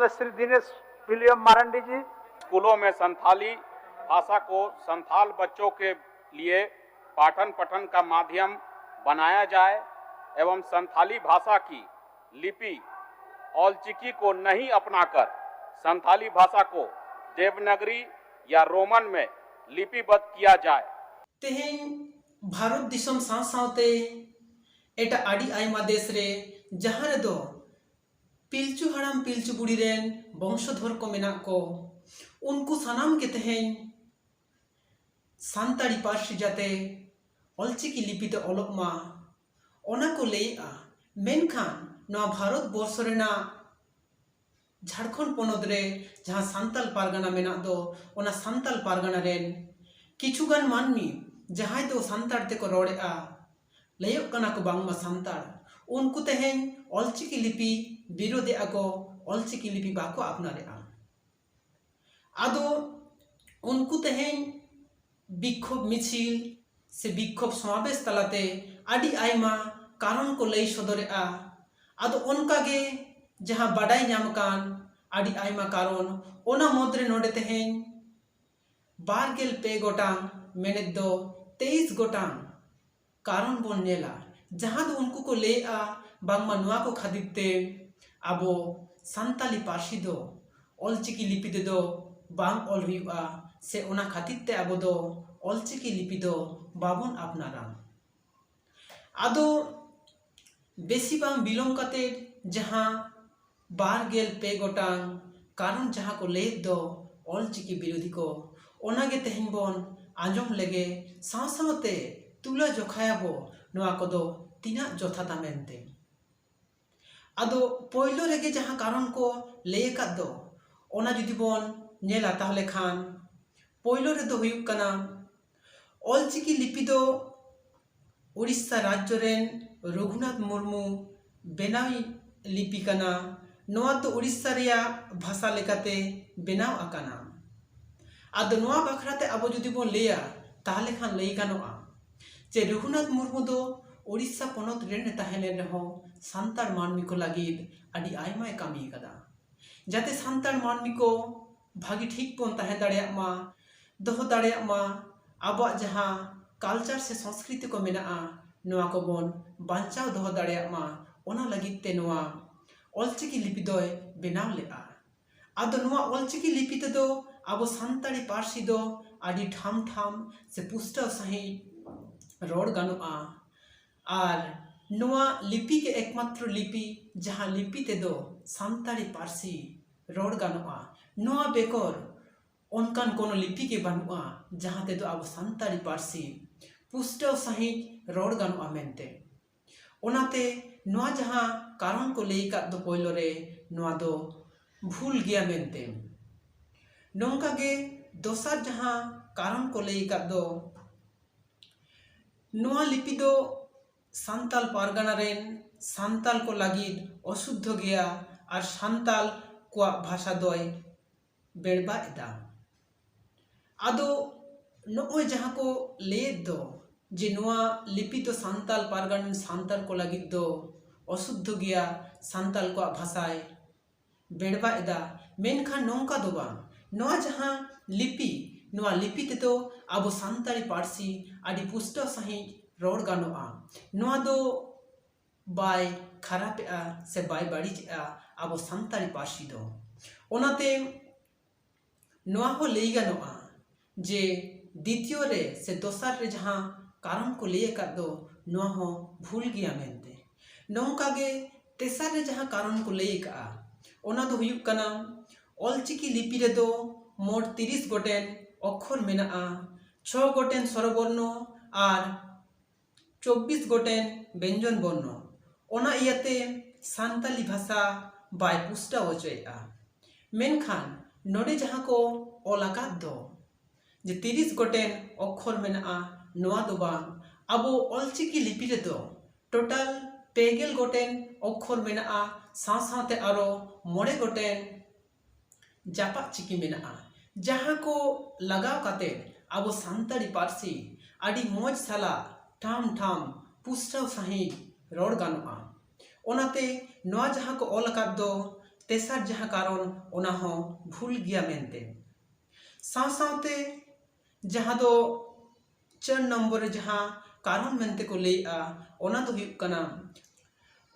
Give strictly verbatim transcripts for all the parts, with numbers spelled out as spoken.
Shri Dinesh William Marandi जी। स्कूलों में संथाली भाषा को संथाल बच्चों के लिए पाठन पठन का माध्यम बनाया जाए एवं संथाली भाषा की लिपि ऑलचिकी को नहीं अपनाकर संथाली भाषा को देवनागरी या रोमन में लिपिबद्ध किया जाए। ᱛᱮᱦᱮᱧ ᱵᱷᱟᱨᱚᱛ ᱫᱤᱥᱚᱢ ᱥᱟᱶ ᱥᱟᱶᱛᱮ ᱮᱴᱟᱜ ᱟᱹᱰᱤ ᱟᱭᱢᱟ ᱫᱮᱥ ᱨᱮ ᱡᱟᱦᱟᱸ ᱨᱮᱫᱚ ᱯᱤᱞᱪᱩ ᱦᱟᱲᱟᱢ ᱯᱤᱞᱪᱩ ᱵᱩᱲᱦᱤ ᱨᱮᱱ ᱵᱚᱝᱥᱚᱫᱷᱚᱨ ᱠᱚ ᱢᱮᱱᱟᱜ ᱠᱚ, ᱩᱱᱠᱩ ᱥᱟᱱᱟᱢ ᱜᱮ ᱛᱮᱦᱮᱧ ᱥᱟᱱᱛᱟᱲᱤ ᱯᱟᱹᱨᱥᱤ ᱡᱟᱛᱮ ᱚᱞᱪᱤᱠᱤ ᱞᱤᱯᱤ ᱛᱮ ᱚᱞᱚᱜ ᱢᱟ, ᱚᱱᱟ ᱠᱚ ᱞᱟᱹᱭᱮᱜᱼᱟ᱾ ᱢᱮᱱᱠᱷᱟᱱ ᱱᱚᱣᱟ ᱵᱷᱟᱨᱚᱛ ᱵᱚᱨᱥᱚ ᱨᱮᱱᱟᱜ ᱡᱷᱟᱲᱠᱷᱚᱸᱰ ᱯᱚᱱᱚᱛ ᱨᱮ ᱡᱟᱦᱟᱸ ᱥᱟᱱᱛᱟᱞ ᱯᱟᱨᱜᱟᱱᱟ ᱢᱮᱱᱟᱜ ᱫᱚ, ᱚᱱᱟ ᱥᱟᱱᱛᱟᱞ ᱯᱟᱨᱜᱟᱱᱟ ᱨᱮᱱ ᱠᱤᱪᱷᱩᱜᱟᱱ ᱢᱟᱹᱱᱢᱤ ᱡᱟᱦᱟᱸᱭ ᱫᱚ ᱥᱟᱱᱛᱟᱲ ᱛᱮᱠᱚ ᱨᱚᱲᱮᱜᱼᱟ, ᱞᱟᱹᱭᱚᱜ ᱠᱟᱱᱟ ᱠᱚ ᱵᱟᱝᱢᱟ ᱥᱟᱱᱛᱟᱲ, ᱩᱱᱠᱩ ᱛᱮᱦᱮᱧ ᱚᱞᱪᱤᱠᱤ ᱞᱤᱯᱤ ᱵᱤᱨᱳᱫᱮᱜᱼᱟ ᱠᱚ, ᱚᱞᱪᱤᱠᱤ ᱞᱤᱯᱤ ᱵᱟᱠᱚ ᱟᱯᱱᱟᱨᱮᱜᱼᱟ᱾ ᱟᱫᱚ ᱩᱱᱠᱩ ᱛᱮᱦᱮᱧ ᱵᱤᱠᱠᱷᱳᱵ ᱢᱤᱪᱷᱤᱞ ᱥᱮ ᱵᱤᱠᱠᱷᱳᱵ ᱥᱚᱢᱟᱵᱮᱥ ᱛᱟᱞᱟᱛᱮ ᱟᱹᱰᱤ ᱟᱭᱢᱟ ᱠᱟᱨᱚᱱ ᱠᱚ ᱞᱟᱹᱭ ᱥᱚᱫᱚᱨᱮᱜᱼᱟ᱾ ᱟᱫᱚ ᱚᱱᱠᱟᱜᱮ ᱡᱟᱦᱟᱸ ᱵᱟᱰᱟᱭ ᱧᱟᱢ ᱟᱠᱟᱱ ᱟᱹᱰᱤ ᱟᱭᱢᱟ ᱠᱟᱨᱚᱱ, ᱚᱱᱟ ᱢᱩᱫᱽᱨᱮ ᱱᱚᱰᱮ ᱛᱮᱦᱮᱧ ᱵᱟᱨ ᱜᱮᱞ ᱯᱮ ᱜᱚᱴᱟᱝ ᱢᱮᱱᱮᱫ ᱫᱚ ᱛᱮᱭᱤᱥ ᱜᱚᱴᱟᱝ ᱠᱟᱨᱚᱱ ᱵᱚᱱ ᱧᱮᱞᱟ, ᱡᱟᱦᱟᱸ ᱫᱚ ᱩᱱᱠᱩ ᱠᱚ ᱞᱟᱹᱭᱮᱜᱼᱟ ᱵᱟᱝᱢᱟ ᱱᱚᱣᱟ ᱠᱚ ᱠᱷᱟᱹᱛᱤᱨ ᱛᱮ ᱟᱵᱚ ᱥᱟᱱᱛᱟᱞᱤ ᱯᱟᱹᱨᱥᱤ ᱫᱚ ᱚᱞᱪᱤᱠᱤ ᱞᱤᱯᱤ ᱛᱮᱫᱚ ᱵᱟᱝ ᱚᱞ ᱦᱩᱭᱩᱜᱼᱟ, ᱥᱮ ᱚᱱᱟ ᱠᱷᱟᱹᱛᱤᱨ ᱛᱮ ᱟᱵᱚ ᱫᱚ ᱚᱞᱪᱤᱠᱤ ᱞᱤᱯᱤ ᱫᱚ ᱵᱟᱵᱚᱱ ᱟᱯᱱᱟᱨᱟ᱾ ᱟᱫᱚ ᱵᱮᱥᱤ ᱵᱟᱝ ᱵᱤᱞᱚᱢ ᱠᱟᱛᱮ ᱡᱟᱦᱟᱸ ᱵᱟᱨ ᱜᱮᱞ ᱯᱮ ᱜᱚᱴᱟᱝ ᱠᱟᱨᱚᱱ ᱡᱟᱦᱟᱸ ᱠᱚ ᱞᱟᱹᱭᱮᱫ ᱫᱚ ᱚᱞᱪᱤᱠᱤ ᱵᱤᱨᱳᱫᱷᱤ ᱠᱚ, ᱚᱱᱟᱜᱮ ᱛᱮᱦᱮᱧ ᱵᱚᱱ ᱟᱸᱡᱚᱢ ᱞᱮᱜᱮ, ᱥᱟᱶ ᱥᱟᱶᱛᱮ ᱛᱩᱞᱟᱹ ᱡᱚᱠᱷᱟᱭᱟᱵᱚ ᱱᱚᱣᱟ ᱠᱚᱫᱚ ᱛᱤᱱᱟᱹᱜ ᱡᱚᱛᱷᱟᱛᱟ ᱢᱮᱱᱛᱮ᱾ ᱟᱫᱚ ᱯᱳᱭᱞᱳ ᱨᱮᱜᱮ ᱡᱟᱦᱟᱸ ᱠᱟᱨᱚᱱ ᱠᱚ ᱞᱟᱹᱭ ᱟᱠᱟᱫ ᱫᱚ, ᱚᱱᱟ ᱡᱩᱫᱤ ᱵᱚᱱ ᱧᱮᱞᱟ, ᱛᱟᱦᱚᱞᱮ ᱠᱷᱟᱱ ᱯᱳᱭᱞᱳ ᱨᱮᱫᱚ ᱦᱩᱭᱩᱜ ᱠᱟᱱᱟ ᱚᱞᱪᱤᱠᱤ ᱞᱤᱯᱤ ᱫᱚ ᱩᱲᱤᱥᱥᱟ ᱨᱟᱡᱽᱡᱚ ᱨᱮᱱ ᱨᱚᱜᱷᱩᱱᱟᱛᱷ ᱢᱩᱨᱢᱩ ᱵᱮᱱᱟᱣᱤᱡ ᱞᱤᱯᱤ ᱠᱟᱱᱟ᱾ ᱱᱚᱣᱟ ᱫᱚ ᱩᱲᱤᱥᱥᱟ ᱨᱮᱭᱟᱜ ᱵᱷᱟᱥᱟ ᱞᱮᱠᱟᱛᱮ ᱵᱮᱱᱟᱣ ᱟᱠᱟᱱᱟ᱾ ᱟᱫᱚ ᱱᱚᱣᱟ ᱵᱟᱠᱷᱨᱟ ᱛᱮ ᱟᱵᱚ ᱡᱩᱫᱤ ᱵᱚᱱ ᱞᱟᱹᱭᱟ, ᱛᱟᱦᱚᱞᱮ ᱠᱷᱟᱱ ᱞᱟᱹᱭ ᱜᱟᱱᱚᱜᱼᱟ ᱡᱮ ᱨᱚᱜᱷᱩᱱᱟᱛᱷ ᱢᱩᱨᱢᱩ ᱫᱚ ᱩᱲᱤᱥᱥᱟ ᱯᱚᱱᱚᱛ ᱨᱮᱱ ᱮ ᱛᱟᱦᱮᱸ ᱞᱮᱱ ᱨᱮᱦᱚᱸ ᱥᱟᱱᱛᱟᱲ ᱢᱟᱹᱱᱢᱤ ᱠᱚ ᱞᱟᱹᱜᱤᱫ ᱟᱹᱰᱤ ᱟᱭᱢᱟᱭ ᱠᱟᱹᱢᱤ ᱟᱠᱟᱫᱟ᱾ ᱡᱟᱛᱮ ᱥᱟᱱᱛᱟᱲ ᱢᱟᱹᱱᱢᱤ ᱠᱚ ᱵᱷᱟᱹᱜᱤ ᱴᱷᱤᱠ ᱵᱚᱱ ᱛᱟᱦᱮᱸ ᱫᱟᱲᱮᱭᱟᱜ ᱢᱟ, ᱫᱚᱦᱚ ᱫᱟᱲᱮᱭᱟᱜ ᱢᱟ, ᱟᱵᱚᱣᱟᱜ ᱡᱟᱦᱟᱸ culture ᱥᱮ ᱥᱚᱝᱥᱠᱨᱤᱛᱤ ᱠᱚ ᱢᱮᱱᱟᱜᱼᱟ, ᱱᱚᱣᱟ ᱠᱚᱵᱚᱱ ᱵᱟᱧᱪᱟᱣ ᱫᱚᱦᱚ ᱫᱟᱲᱮᱭᱟᱜ ᱢᱟ, ᱚᱱᱟ ᱞᱟᱹᱜᱤᱫ ᱛᱮ ᱱᱚᱣᱟ ᱚᱞᱪᱤᱠᱤ ᱞᱤᱯᱤ ᱫᱚᱭ ᱵᱮᱱᱟᱣ ᱞᱮᱫᱼᱟ᱾ ᱟᱫᱚ ᱱᱚᱣᱟ ᱚᱞᱪᱤᱠᱤ ᱞᱤᱯᱤ ᱛᱮᱫᱚ ᱟᱵᱚ ᱥᱟᱱᱛᱟᱲᱤ ᱯᱟᱹᱨᱥᱤ ᱫᱚ ᱟᱹᱰᱤ ᱴᱷᱟᱢ ᱴᱷᱟᱢ ᱥᱮ ᱯᱩᱥᱴᱟᱹᱣ ᱥᱟᱺᱦᱤᱡ ᱨᱚᱲ ᱜᱟᱱᱚᱜᱼᱟ᱾ ᱟᱨ ᱱᱚᱣᱟ ᱞᱤᱯᱤ ᱜᱮ ᱮᱠᱢᱟᱛᱨᱚ ᱞᱤᱯᱤ, ᱡᱟᱦᱟᱸ ᱞᱤᱯᱤ ᱛᱮᱫᱚ ᱥᱟᱱᱛᱟᱲᱤ ᱯᱟᱹᱨᱥᱤ ᱨᱚᱲ ᱜᱟᱱᱚᱜᱼᱟ᱾ ᱱᱚᱣᱟ ᱵᱮᱜᱚᱨ ᱚᱱᱠᱟᱱ ᱠᱳᱱᱳ ᱞᱤᱯᱤ ᱜᱮ ᱵᱟᱹᱱᱩᱜᱼᱟ, ᱡᱟᱦᱟᱸ ᱛᱮᱫᱚ ᱟᱵᱚ ᱥᱟᱱᱛᱟᱲᱤ ᱯᱟᱹᱨᱥᱤ ᱯᱩᱥᱴᱟᱹᱣ ᱥᱟᱺᱦᱤᱡ ᱨᱚᱲ ᱜᱟᱱᱚᱜᱼᱟ ᱢᱮᱱᱛᱮ᱾ ᱚᱱᱟᱛᱮ ᱱᱚᱣᱟ ᱡᱟᱦᱟᱸ ᱠᱟᱨᱚᱱ ᱠᱚ ᱞᱟᱹᱭ ᱟᱠᱟᱫ ᱫᱚ ᱯᱳᱭᱞᱳ ᱨᱮ, ᱱᱚᱣᱟ ᱫᱚ ᱵᱷᱩᱞ ᱜᱮᱭᱟ ᱢᱮᱱᱛᱮ᱾ ᱱᱚᱝᱠᱟ ᱜᱮ ᱫᱚᱥᱟᱨ ᱡᱟᱦᱟᱸ ᱠᱟᱨᱚᱱ ᱠᱚ ᱞᱟᱹᱭ ᱟᱠᱟᱫ ᱫᱚ, ᱱᱚᱣᱟ ᱞᱤᱯᱤ ᱫᱚ ᱥᱟᱱᱛᱟᱞ ᱯᱟᱨᱜᱟᱱᱟ ᱨᱮᱱ ᱥᱟᱱᱛᱟᱞ ᱠᱚ ᱞᱟᱹᱜᱤᱫ ᱚᱥᱩᱫᱽᱫᱷᱚ ᱜᱮᱭᱟ ᱟᱨ ᱥᱟᱱᱛᱟᱞ ᱠᱚᱣᱟᱜ ᱵᱷᱟᱥᱟ ᱫᱚᱭ ᱵᱮᱲᱵᱟ ᱮᱫᱟ᱾ ᱟᱫᱚ ᱱᱚᱜᱼᱚᱭ ᱡᱟᱦᱟᱸ ᱠᱚ ᱞᱟᱹᱭᱮᱫ ᱫᱚ ᱡᱮ ᱱᱚᱣᱟ ᱞᱤᱯᱤ ᱫᱚ ᱥᱟᱱᱛᱟᱞ ᱯᱟᱨᱜᱟᱱᱟ ᱨᱮᱱ ᱥᱟᱱᱛᱟᱞ ᱠᱚ ᱞᱟᱹᱜᱤᱫ ᱫᱚ ᱚᱥᱩᱫᱽᱫᱷᱚ ᱜᱮᱭᱟ, ᱥᱟᱱᱛᱟᱞ ᱠᱚᱣᱟᱜ ᱵᱷᱟᱥᱟᱭ ᱵᱮᱲᱵᱟ ᱮᱫᱟ, ᱢᱮᱱᱠᱷᱟᱱ ᱱᱚᱝᱠᱟ ᱫᱚ ᱵᱟᱝ᱾ ᱱᱚᱣᱟ ᱡᱟᱦᱟᱸ ᱞᱤᱯᱤ, ᱱᱚᱣᱟ ᱞᱤᱯᱤ ᱛᱮᱫᱚ ᱟᱵᱚ ᱥᱟᱱᱛᱟᱲᱤ ᱯᱟᱹᱨᱥᱤ ᱟᱹᱰᱤ ᱯᱩᱥᱴᱟᱹᱣ ᱥᱟᱺᱦᱤᱡ ᱨᱚᱲ ᱜᱟᱱᱚᱜᱼᱟ᱾ ᱱᱚᱣᱟ ᱫᱚ ᱵᱟᱭ ᱠᱷᱟᱨᱟᱯᱮᱜᱼᱟ ᱥᱮ ᱵᱟᱭ ᱵᱟᱹᱲᱤᱡᱮᱜᱼᱟ ᱟᱵᱚ ᱥᱟᱱᱛᱟᱲᱤ ᱯᱟᱹᱨᱥᱤ ᱫᱚ᱾ ᱚᱱᱟᱛᱮ ᱱᱚᱣᱟ ᱦᱚᱸ ᱞᱟᱹᱭ ᱜᱟᱱᱚᱜᱼᱟ ᱡᱮ ᱫᱤᱛᱤᱭᱚ ᱨᱮ ᱥᱮ ᱫᱚᱥᱟᱨ ᱨᱮ ᱡᱟᱦᱟᱸ ᱠᱟᱨᱚᱱ ᱠᱚ ᱞᱟᱹᱭ ᱟᱠᱟᱫ ᱫᱚ, ᱱᱚᱣᱟ ᱦᱚᱸ ᱵᱷᱩᱞ ᱜᱮᱭᱟ ᱢᱮᱱᱛᱮ᱾ ᱱᱚᱝᱠᱟ ᱜᱮ ᱛᱮᱥᱟᱨ ᱨᱮ ᱡᱟᱦᱟᱸ ᱠᱟᱨᱚᱱ ᱠᱚ ᱞᱟᱹᱭ ᱟᱠᱟᱫᱼᱟ, ᱚᱱᱟ ᱫᱚ ᱦᱩᱭᱩᱜ ᱠᱟᱱᱟ, ᱚᱞᱪᱤᱠᱤ ᱞᱤᱯᱤ ᱨᱮᱫᱚ ᱢᱳᱴ ᱛᱤᱨᱤᱥ ᱜᱚᱴᱮᱱ ᱚᱠᱠᱷᱚᱨ ᱢᱮᱱᱟᱜᱼᱟ, ᱪᱷᱚ ᱜᱚᱴᱮᱱ ᱥᱚᱨᱚᱵᱚᱨᱱᱚ ᱟᱨ ᱪᱚᱵᱵᱤᱥ ᱜᱚᱴᱮᱱ ᱵᱮᱧᱡᱚᱱ ᱵᱚᱨᱱᱚ᱾ ᱚᱱᱟ ᱤᱭᱟᱹᱛᱮ ᱥᱟᱱᱛᱟᱞᱤ ᱵᱷᱟᱥᱟ ᱵᱟᱭ ᱯᱩᱥᱴᱟᱹᱣ ᱚᱪᱚᱭᱮᱫᱼᱟ᱾ ᱢᱮᱱᱠᱷᱟᱱ ᱱᱚᱰᱮ ᱡᱟᱦᱟᱸ ᱠᱚ ᱚᱞ ᱟᱠᱟᱫ ᱫᱚ ᱡᱮ ᱛᱤᱨᱤᱥ ᱜᱚᱴᱮᱱ ᱚᱠᱠᱷᱚᱨ ᱢᱮᱱᱟᱜᱼᱟ, ᱱᱚᱣᱟ ᱫᱚ ᱵᱟᱝ᱾ ᱟᱵᱚ ᱚᱞᱪᱤᱠᱤ ᱞᱤᱯᱤ ᱨᱮᱫᱚ total ᱯᱮ ᱜᱮᱞ ᱜᱚᱴᱮᱱ ᱚᱠᱠᱷᱚᱨ ᱢᱮᱱᱟᱜᱼᱟ, ᱥᱟᱶ ᱥᱟᱶᱛᱮ ᱟᱨᱚ ᱢᱚᱬᱮ ᱜᱚᱴᱮᱱ ᱡᱟᱯᱟᱜ ᱪᱤᱠᱤ ᱢᱮᱱᱟᱜᱼᱟ, ᱡᱟᱦᱟᱸ ᱠᱚ ᱞᱟᱜᱟᱣ ᱠᱟᱛᱮ ᱟᱵᱚ ᱥᱟᱱᱛᱟᱲᱤ ᱯᱟᱹᱨᱥᱤ ᱟᱹᱰᱤ ᱢᱚᱡᱽ ᱥᱟᱞᱟᱜ ᱴᱷᱟᱢ ᱴᱷᱟᱢ ᱯᱩᱥᱴᱟᱹᱣ ᱥᱟᱺᱦᱤᱡ ᱨᱚᱲ ᱜᱟᱱᱚᱜᱼᱟ᱾ ᱚᱱᱟᱛᱮ ᱱᱚᱣᱟ ᱡᱟᱦᱟᱸ ᱠᱚ ᱚᱞ ᱟᱠᱟᱫ ᱫᱚ ᱛᱮᱥᱟᱨ ᱡᱟᱦᱟᱸ ᱠᱟᱨᱚᱱ, ᱚᱱᱟ ᱦᱚᱸ ᱵᱷᱩᱞ ᱜᱮᱭᱟ ᱢᱮᱱᱛᱮ᱾ ᱥᱟᱶ ᱥᱟᱶᱛᱮ ᱡᱟᱦᱟᱸ ᱫᱚ ᱪᱟᱨ ᱱᱚᱢᱵᱚᱨ ᱨᱮ ᱡᱟᱦᱟᱸ ᱠᱟᱨᱚᱱ ᱢᱮᱱᱛᱮ ᱠᱚ ᱞᱟᱹᱭᱮᱜᱼᱟ, ᱚᱱᱟ ᱫᱚ ᱦᱩᱭᱩᱜ ᱠᱟᱱᱟ,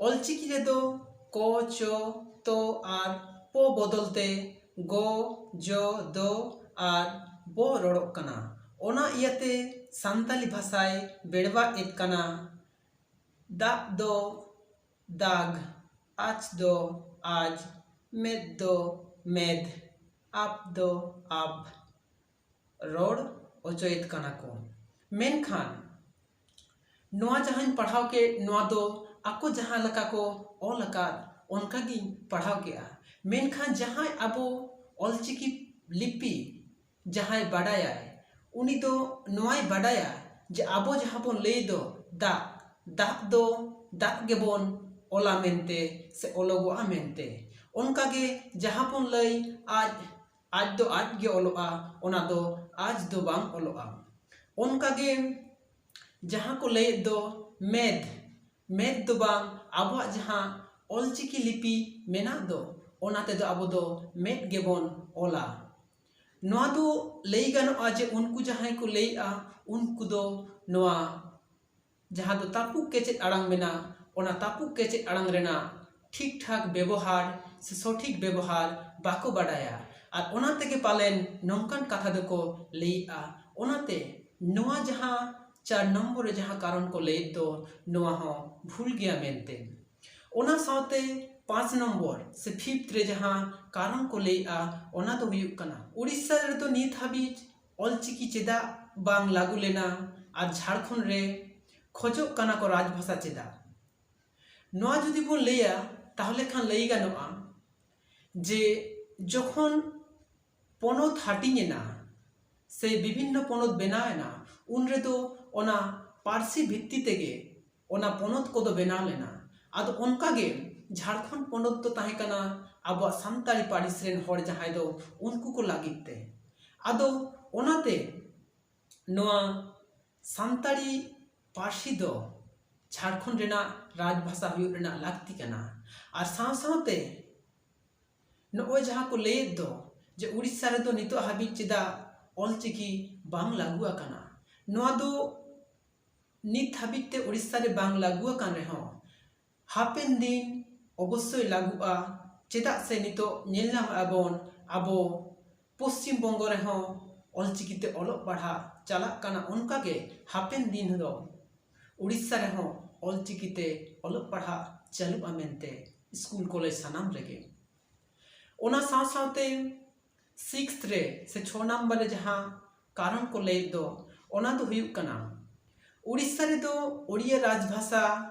ᱚᱞᱪᱤᱠᱤ ᱨᱮᱫᱚ ᱠᱚ, ᱪᱚ, ᱛᱚ ᱟᱨ ᱯᱚ ᱵᱚᱫᱚᱞ ᱛᱮ ᱜᱚ, ᱡᱚ, ᱫᱚ ᱟᱨ ᱵᱚ ᱨᱚᱲᱚᱜ ᱠᱟᱱᱟ᱾ ᱚᱱᱟ ᱤᱭᱟᱹᱛᱮ ᱥᱟᱱᱛᱟᱞᱤ ᱵᱷᱟᱥᱟᱭ ᱵᱮᱲᱵᱟᱫ ᱮᱫ ᱠᱟᱱᱟ᱾ ᱫᱟᱜ ᱫᱚ ᱫᱟᱜᱽ, ᱟᱡ ᱫᱚ ᱟᱡ, ᱢᱮᱫ ᱫᱚ ᱢᱮᱫ, ᱟᱯ ᱫᱚ ᱟᱯ ᱨᱚᱲ ᱚᱪᱚᱭᱮᱫ ᱠᱟᱱᱟ ᱠᱚ᱾ ᱢᱮᱱᱠᱷᱟᱱ ᱱᱚᱣᱟ ᱡᱟᱦᱟᱸᱧ ᱯᱟᱲᱦᱟᱣ ᱠᱮᱫ, ᱱᱚᱣᱟ ᱫᱚ ᱟᱠᱚ ᱡᱟᱦᱟᱸ ᱞᱮᱠᱟ ᱠᱚ ᱚᱞ ᱟᱠᱟᱫ, ᱚᱱᱠᱟ ᱜᱤᱧ ᱯᱟᱲᱦᱟᱣ ᱠᱮᱫᱼᱟ᱾ ᱢᱮᱱᱠᱷᱟᱱ ᱡᱟᱦᱟᱸᱭ ᱟᱵᱚ ᱚᱞᱪᱤᱠᱤ ᱞᱤᱯᱤ ᱡᱟᱦᱟᱸᱭ ᱵᱟᱰᱟᱭᱟᱭ, ᱩᱱᱤ ᱫᱚ ᱱᱚᱣᱟᱭ ᱵᱟᱰᱟᱭᱟ ᱡᱮ ᱟᱵᱚ ᱡᱟᱦᱟᱸ ᱵᱚᱱ ᱞᱟᱹᱭ ᱫᱚ ᱫᱟᱜ, ᱫᱟᱜ ᱫᱚ ᱫᱟᱜ ᱜᱮᱵᱚᱱ ᱚᱞᱟ ᱢᱮᱱᱛᱮ ᱥᱮ ᱚᱞᱚᱜᱚᱜᱼᱟ ᱢᱮᱱᱛᱮ᱾ ᱚᱱᱠᱟᱜᱮ ᱡᱟᱦᱟᱸ ᱵᱚᱱ ᱞᱟᱹᱭ ᱟᱡ, ᱟᱡ ᱫᱚ ᱟᱡ ᱜᱮ ᱚᱞᱚᱜᱼᱟ, ᱚᱱᱟ ᱫᱚ ᱟᱡ ᱫᱚ ᱵᱟᱝ ᱚᱞᱚᱜᱼᱟ᱾ ᱚᱱᱠᱟᱜᱮ ᱡᱟᱦᱟᱸ ᱠᱚ ᱞᱟᱹᱭᱮᱫ ᱫᱚ ᱢᱮᱫ, ᱢᱮᱫ ᱫᱚ ᱵᱟᱝ, ᱟᱵᱚᱣᱟᱜ ᱡᱟᱦᱟᱸ ᱚᱞᱪᱤᱠᱤ ᱞᱤᱯᱤ ᱢᱮᱱᱟᱜ ᱫᱚ, ᱚᱱᱟ ᱛᱮᱫᱚ ᱟᱵᱚ ᱫᱚ ᱢᱮᱫ ᱜᱮᱵᱚᱱ ᱚᱞᱟ᱾ ᱱᱚᱣᱟ ᱫᱚ ᱞᱟᱹᱭ ᱜᱟᱱᱚᱜᱼᱟ ᱡᱮ ᱩᱱᱠᱩ ᱡᱟᱦᱟᱸᱭ ᱠᱚ ᱞᱟᱹᱭᱮᱜᱼᱟ, ᱩᱱᱠᱩ ᱫᱚ ᱱᱚᱣᱟ ᱡᱟᱦᱟᱸ ᱫᱚ ᱛᱟᱹᱯᱩᱜ ᱠᱮᱪᱮᱫ ᱟᱲᱟᱝ ᱢᱮᱱᱟᱜᱼᱟ, ᱚᱱᱟ ᱛᱟᱹᱯᱩᱜ ᱠᱮᱪᱮᱫ ᱟᱲᱟᱝ ᱨᱮᱱᱟᱜ ᱴᱷᱤᱠ ᱴᱷᱟᱠ ᱵᱮᱵᱚᱦᱟᱨ ᱥᱮ ᱥᱚᱴᱷᱤᱠ ᱵᱮᱵᱚᱦᱟᱨ ᱵᱟᱠᱚ ᱵᱟᱰᱟᱭᱟ᱾ ᱟᱨ ᱚᱱᱟ ᱛᱮᱜᱮ ᱯᱟᱞᱮᱱ ᱱᱚᱝᱠᱟᱱ ᱠᱟᱛᱷᱟ ᱫᱚᱠᱚ ᱞᱟᱹᱭᱮᱜᱼᱟ᱾ ᱚᱱᱟᱛᱮ ᱱᱚᱣᱟ ᱡᱟᱦᱟᱸ ᱪᱟᱨ ᱱᱚᱢᱵᱚᱨ ᱨᱮ ᱡᱟᱦᱟᱸ ᱠᱟᱨᱚᱱ ᱠᱚ ᱞᱟᱹᱭᱮᱫ ᱫᱚ, ᱱᱚᱣᱟ ᱦᱚᱸ ᱵᱷᱩᱞ ᱜᱮᱭᱟ ᱢᱮᱱᱛᱮ᱾ ᱚᱱᱟ ᱥᱟᱶᱛᱮ ᱯᱟᱸᱪ ᱱᱚᱢᱵᱚᱨ ᱥᱮ ᱯᱷᱤᱯᱛᱷ ᱨᱮ ᱡᱟᱦᱟᱸ ᱠᱟᱨᱚᱱ ᱠᱚ ᱞᱟᱹᱭᱮᱜᱼᱟ, ᱚᱱᱟ ᱫᱚ ᱦᱩᱭᱩᱜ ᱠᱟᱱᱟ, ᱩᱲᱤᱥᱥᱟ ᱨᱮᱫᱚ ᱱᱤᱛ ᱦᱟᱹᱵᱤᱡ ᱚᱞᱪᱤᱠᱤ ᱪᱮᱫᱟᱜ ᱵᱟᱝ ᱞᱟᱹᱜᱩ ᱞᱮᱱᱟ ᱟᱨ ᱡᱷᱟᱲᱠᱷᱚᱸᱰ ᱨᱮ ᱠᱷᱚᱡᱚᱜ ᱠᱟᱱᱟ ᱠᱚ ᱨᱟᱡᱽᱵᱷᱟᱥᱟ ᱪᱮᱫᱟᱜ? ᱱᱚᱣᱟ ᱡᱩᱫᱤ ᱵᱚᱱ ᱞᱟᱹᱭᱟ, ᱛᱟᱦᱚᱞᱮ ᱠᱷᱟᱱ ᱞᱟᱹᱭ ᱜᱟᱱᱚᱜᱼᱟ ᱡᱮ ᱡᱚᱠᱷᱚᱱ ᱯᱚᱱᱚᱛ ᱦᱟᱹᱴᱤᱧ ᱮᱱᱟ ᱥᱮ ᱵᱤᱵᱷᱤᱱᱱᱚ ᱯᱚᱱᱚᱛ ᱵᱮᱱᱟᱣ ᱮᱱᱟ, ᱩᱱ ᱨᱮᱫᱚ ᱚᱱᱟ ᱯᱟᱹᱨᱥᱤ ᱵᱷᱤᱛᱛᱤ ᱛᱮᱜᱮ ᱚᱱᱟ ᱯᱚᱱᱚᱛ ᱠᱚᱫᱚ ᱵᱮᱱᱟᱣ ᱞᱮᱱᱟ᱾ ᱟᱫᱚ ᱚᱱᱠᱟᱜᱮ ᱡᱷᱟᱲᱠᱷᱚᱸᱰ ᱯᱚᱱᱚᱛ ᱫᱚ ᱛᱟᱦᱮᱸ ᱠᱟᱱᱟ ᱟᱵᱚᱣᱟᱜ ᱥᱟᱱᱛᱟᱲᱤ ᱯᱟᱹᱨᱤᱥ ᱨᱮᱱ ᱦᱚᱲ ᱡᱟᱦᱟᱸᱭ ᱫᱚ ᱩᱱᱠᱩ ᱠᱚ ᱞᱟᱹᱜᱤᱫ ᱛᱮ᱾ ᱟᱫᱚ ᱚᱱᱟᱛᱮ ᱱᱚᱣᱟ ᱥᱟᱱᱛᱟᱲᱤ ᱯᱟᱹᱨᱥᱤ ᱫᱚ ᱡᱷᱟᱲᱠᱷᱚᱸᱰ ᱨᱮᱱᱟᱜ ᱨᱟᱡᱽᱵᱷᱟᱥᱟ ᱦᱩᱭᱩᱜ ᱨᱮᱱᱟᱜ ᱞᱟᱹᱠᱛᱤ ᱠᱟᱱᱟ᱾ ᱟᱨ ᱥᱟᱶ ᱥᱟᱶᱛᱮ ᱱᱚᱜᱼᱚᱭ ᱡᱟᱦᱟᱸ ᱠᱚ ᱞᱟᱹᱭᱮᱫ ᱫᱚ ᱡᱮ ᱩᱲᱤᱥᱥᱟ ᱨᱮᱫᱚ ᱱᱤᱛᱚᱜ ᱦᱟᱹᱵᱤᱡ ᱪᱮᱫᱟᱜ ᱚᱞᱪᱤᱠᱤ ᱵᱟᱝ ᱞᱟᱹᱜᱩ ᱟᱠᱟᱱᱟ, ᱱᱚᱣᱟ ᱫᱚ ᱱᱤᱛ ᱦᱟᱹᱵᱤᱡ ᱛᱮ ᱩᱲᱤᱥᱥᱟ ᱨᱮ ᱵᱟᱝ ᱞᱟᱹᱜᱩ ᱟᱠᱟᱱ ᱨᱮᱦᱚᱸ ᱦᱟᱯᱮᱱ ᱫᱤᱱ ᱚᱵᱚᱥᱥᱳᱭ ᱞᱟᱹᱜᱩᱜᱼᱟ᱾ ᱪᱮᱫᱟᱜ ᱥᱮ ᱱᱤᱛᱚᱜ ᱧᱮᱞ ᱧᱟᱢᱮᱫᱼᱟ ᱵᱚᱱ ᱟᱵᱚ ᱯᱚᱥᱪᱤᱢ ᱵᱚᱝᱜᱚ ᱨᱮᱦᱚᱸ ᱚᱞᱪᱤᱠᱤ ᱛᱮ ᱚᱞᱚᱜ ᱯᱟᱲᱦᱟᱜ ᱪᱟᱞᱟᱜ ᱠᱟᱱᱟ, ᱚᱱᱠᱟᱜᱮ ᱦᱟᱯᱮᱱ ᱫᱤᱱ ᱫᱚ ᱩᱲᱤᱥᱥᱟ ᱨᱮᱦᱚᱸ ᱚᱞᱪᱤᱠᱤ ᱛᱮ ᱚᱞᱚᱜ ᱯᱟᱲᱦᱟᱜ ᱪᱟᱹᱞᱩᱜᱼᱟ ᱢᱮᱱᱛᱮ ᱥᱠᱩᱞ ᱠᱚᱞᱮᱡᱽ ᱥᱟᱱᱟᱢ ᱨᱮᱜᱮ᱾ ᱚᱱᱟ ᱥᱟᱶ ᱥᱟᱶᱛᱮ ᱥᱤᱠᱥᱛᱷ ᱨᱮ ᱥᱮ ᱪᱷᱚ ᱱᱟᱢᱵᱟᱨ ᱨᱮ ᱡᱟᱦᱟᱸ ᱠᱟᱨᱚᱱ ᱠᱚ ᱞᱟᱹᱭᱮᱫ ᱫᱚ, ᱚᱱᱟ ᱫᱚ ᱦᱩᱭᱩᱜ ᱠᱟᱱᱟ ᱩᱲᱤᱥᱥᱟ ᱨᱮᱫᱚ ᱳᱲᱤᱭᱟ ᱨᱟᱡᱽᱵᱷᱟᱥᱟ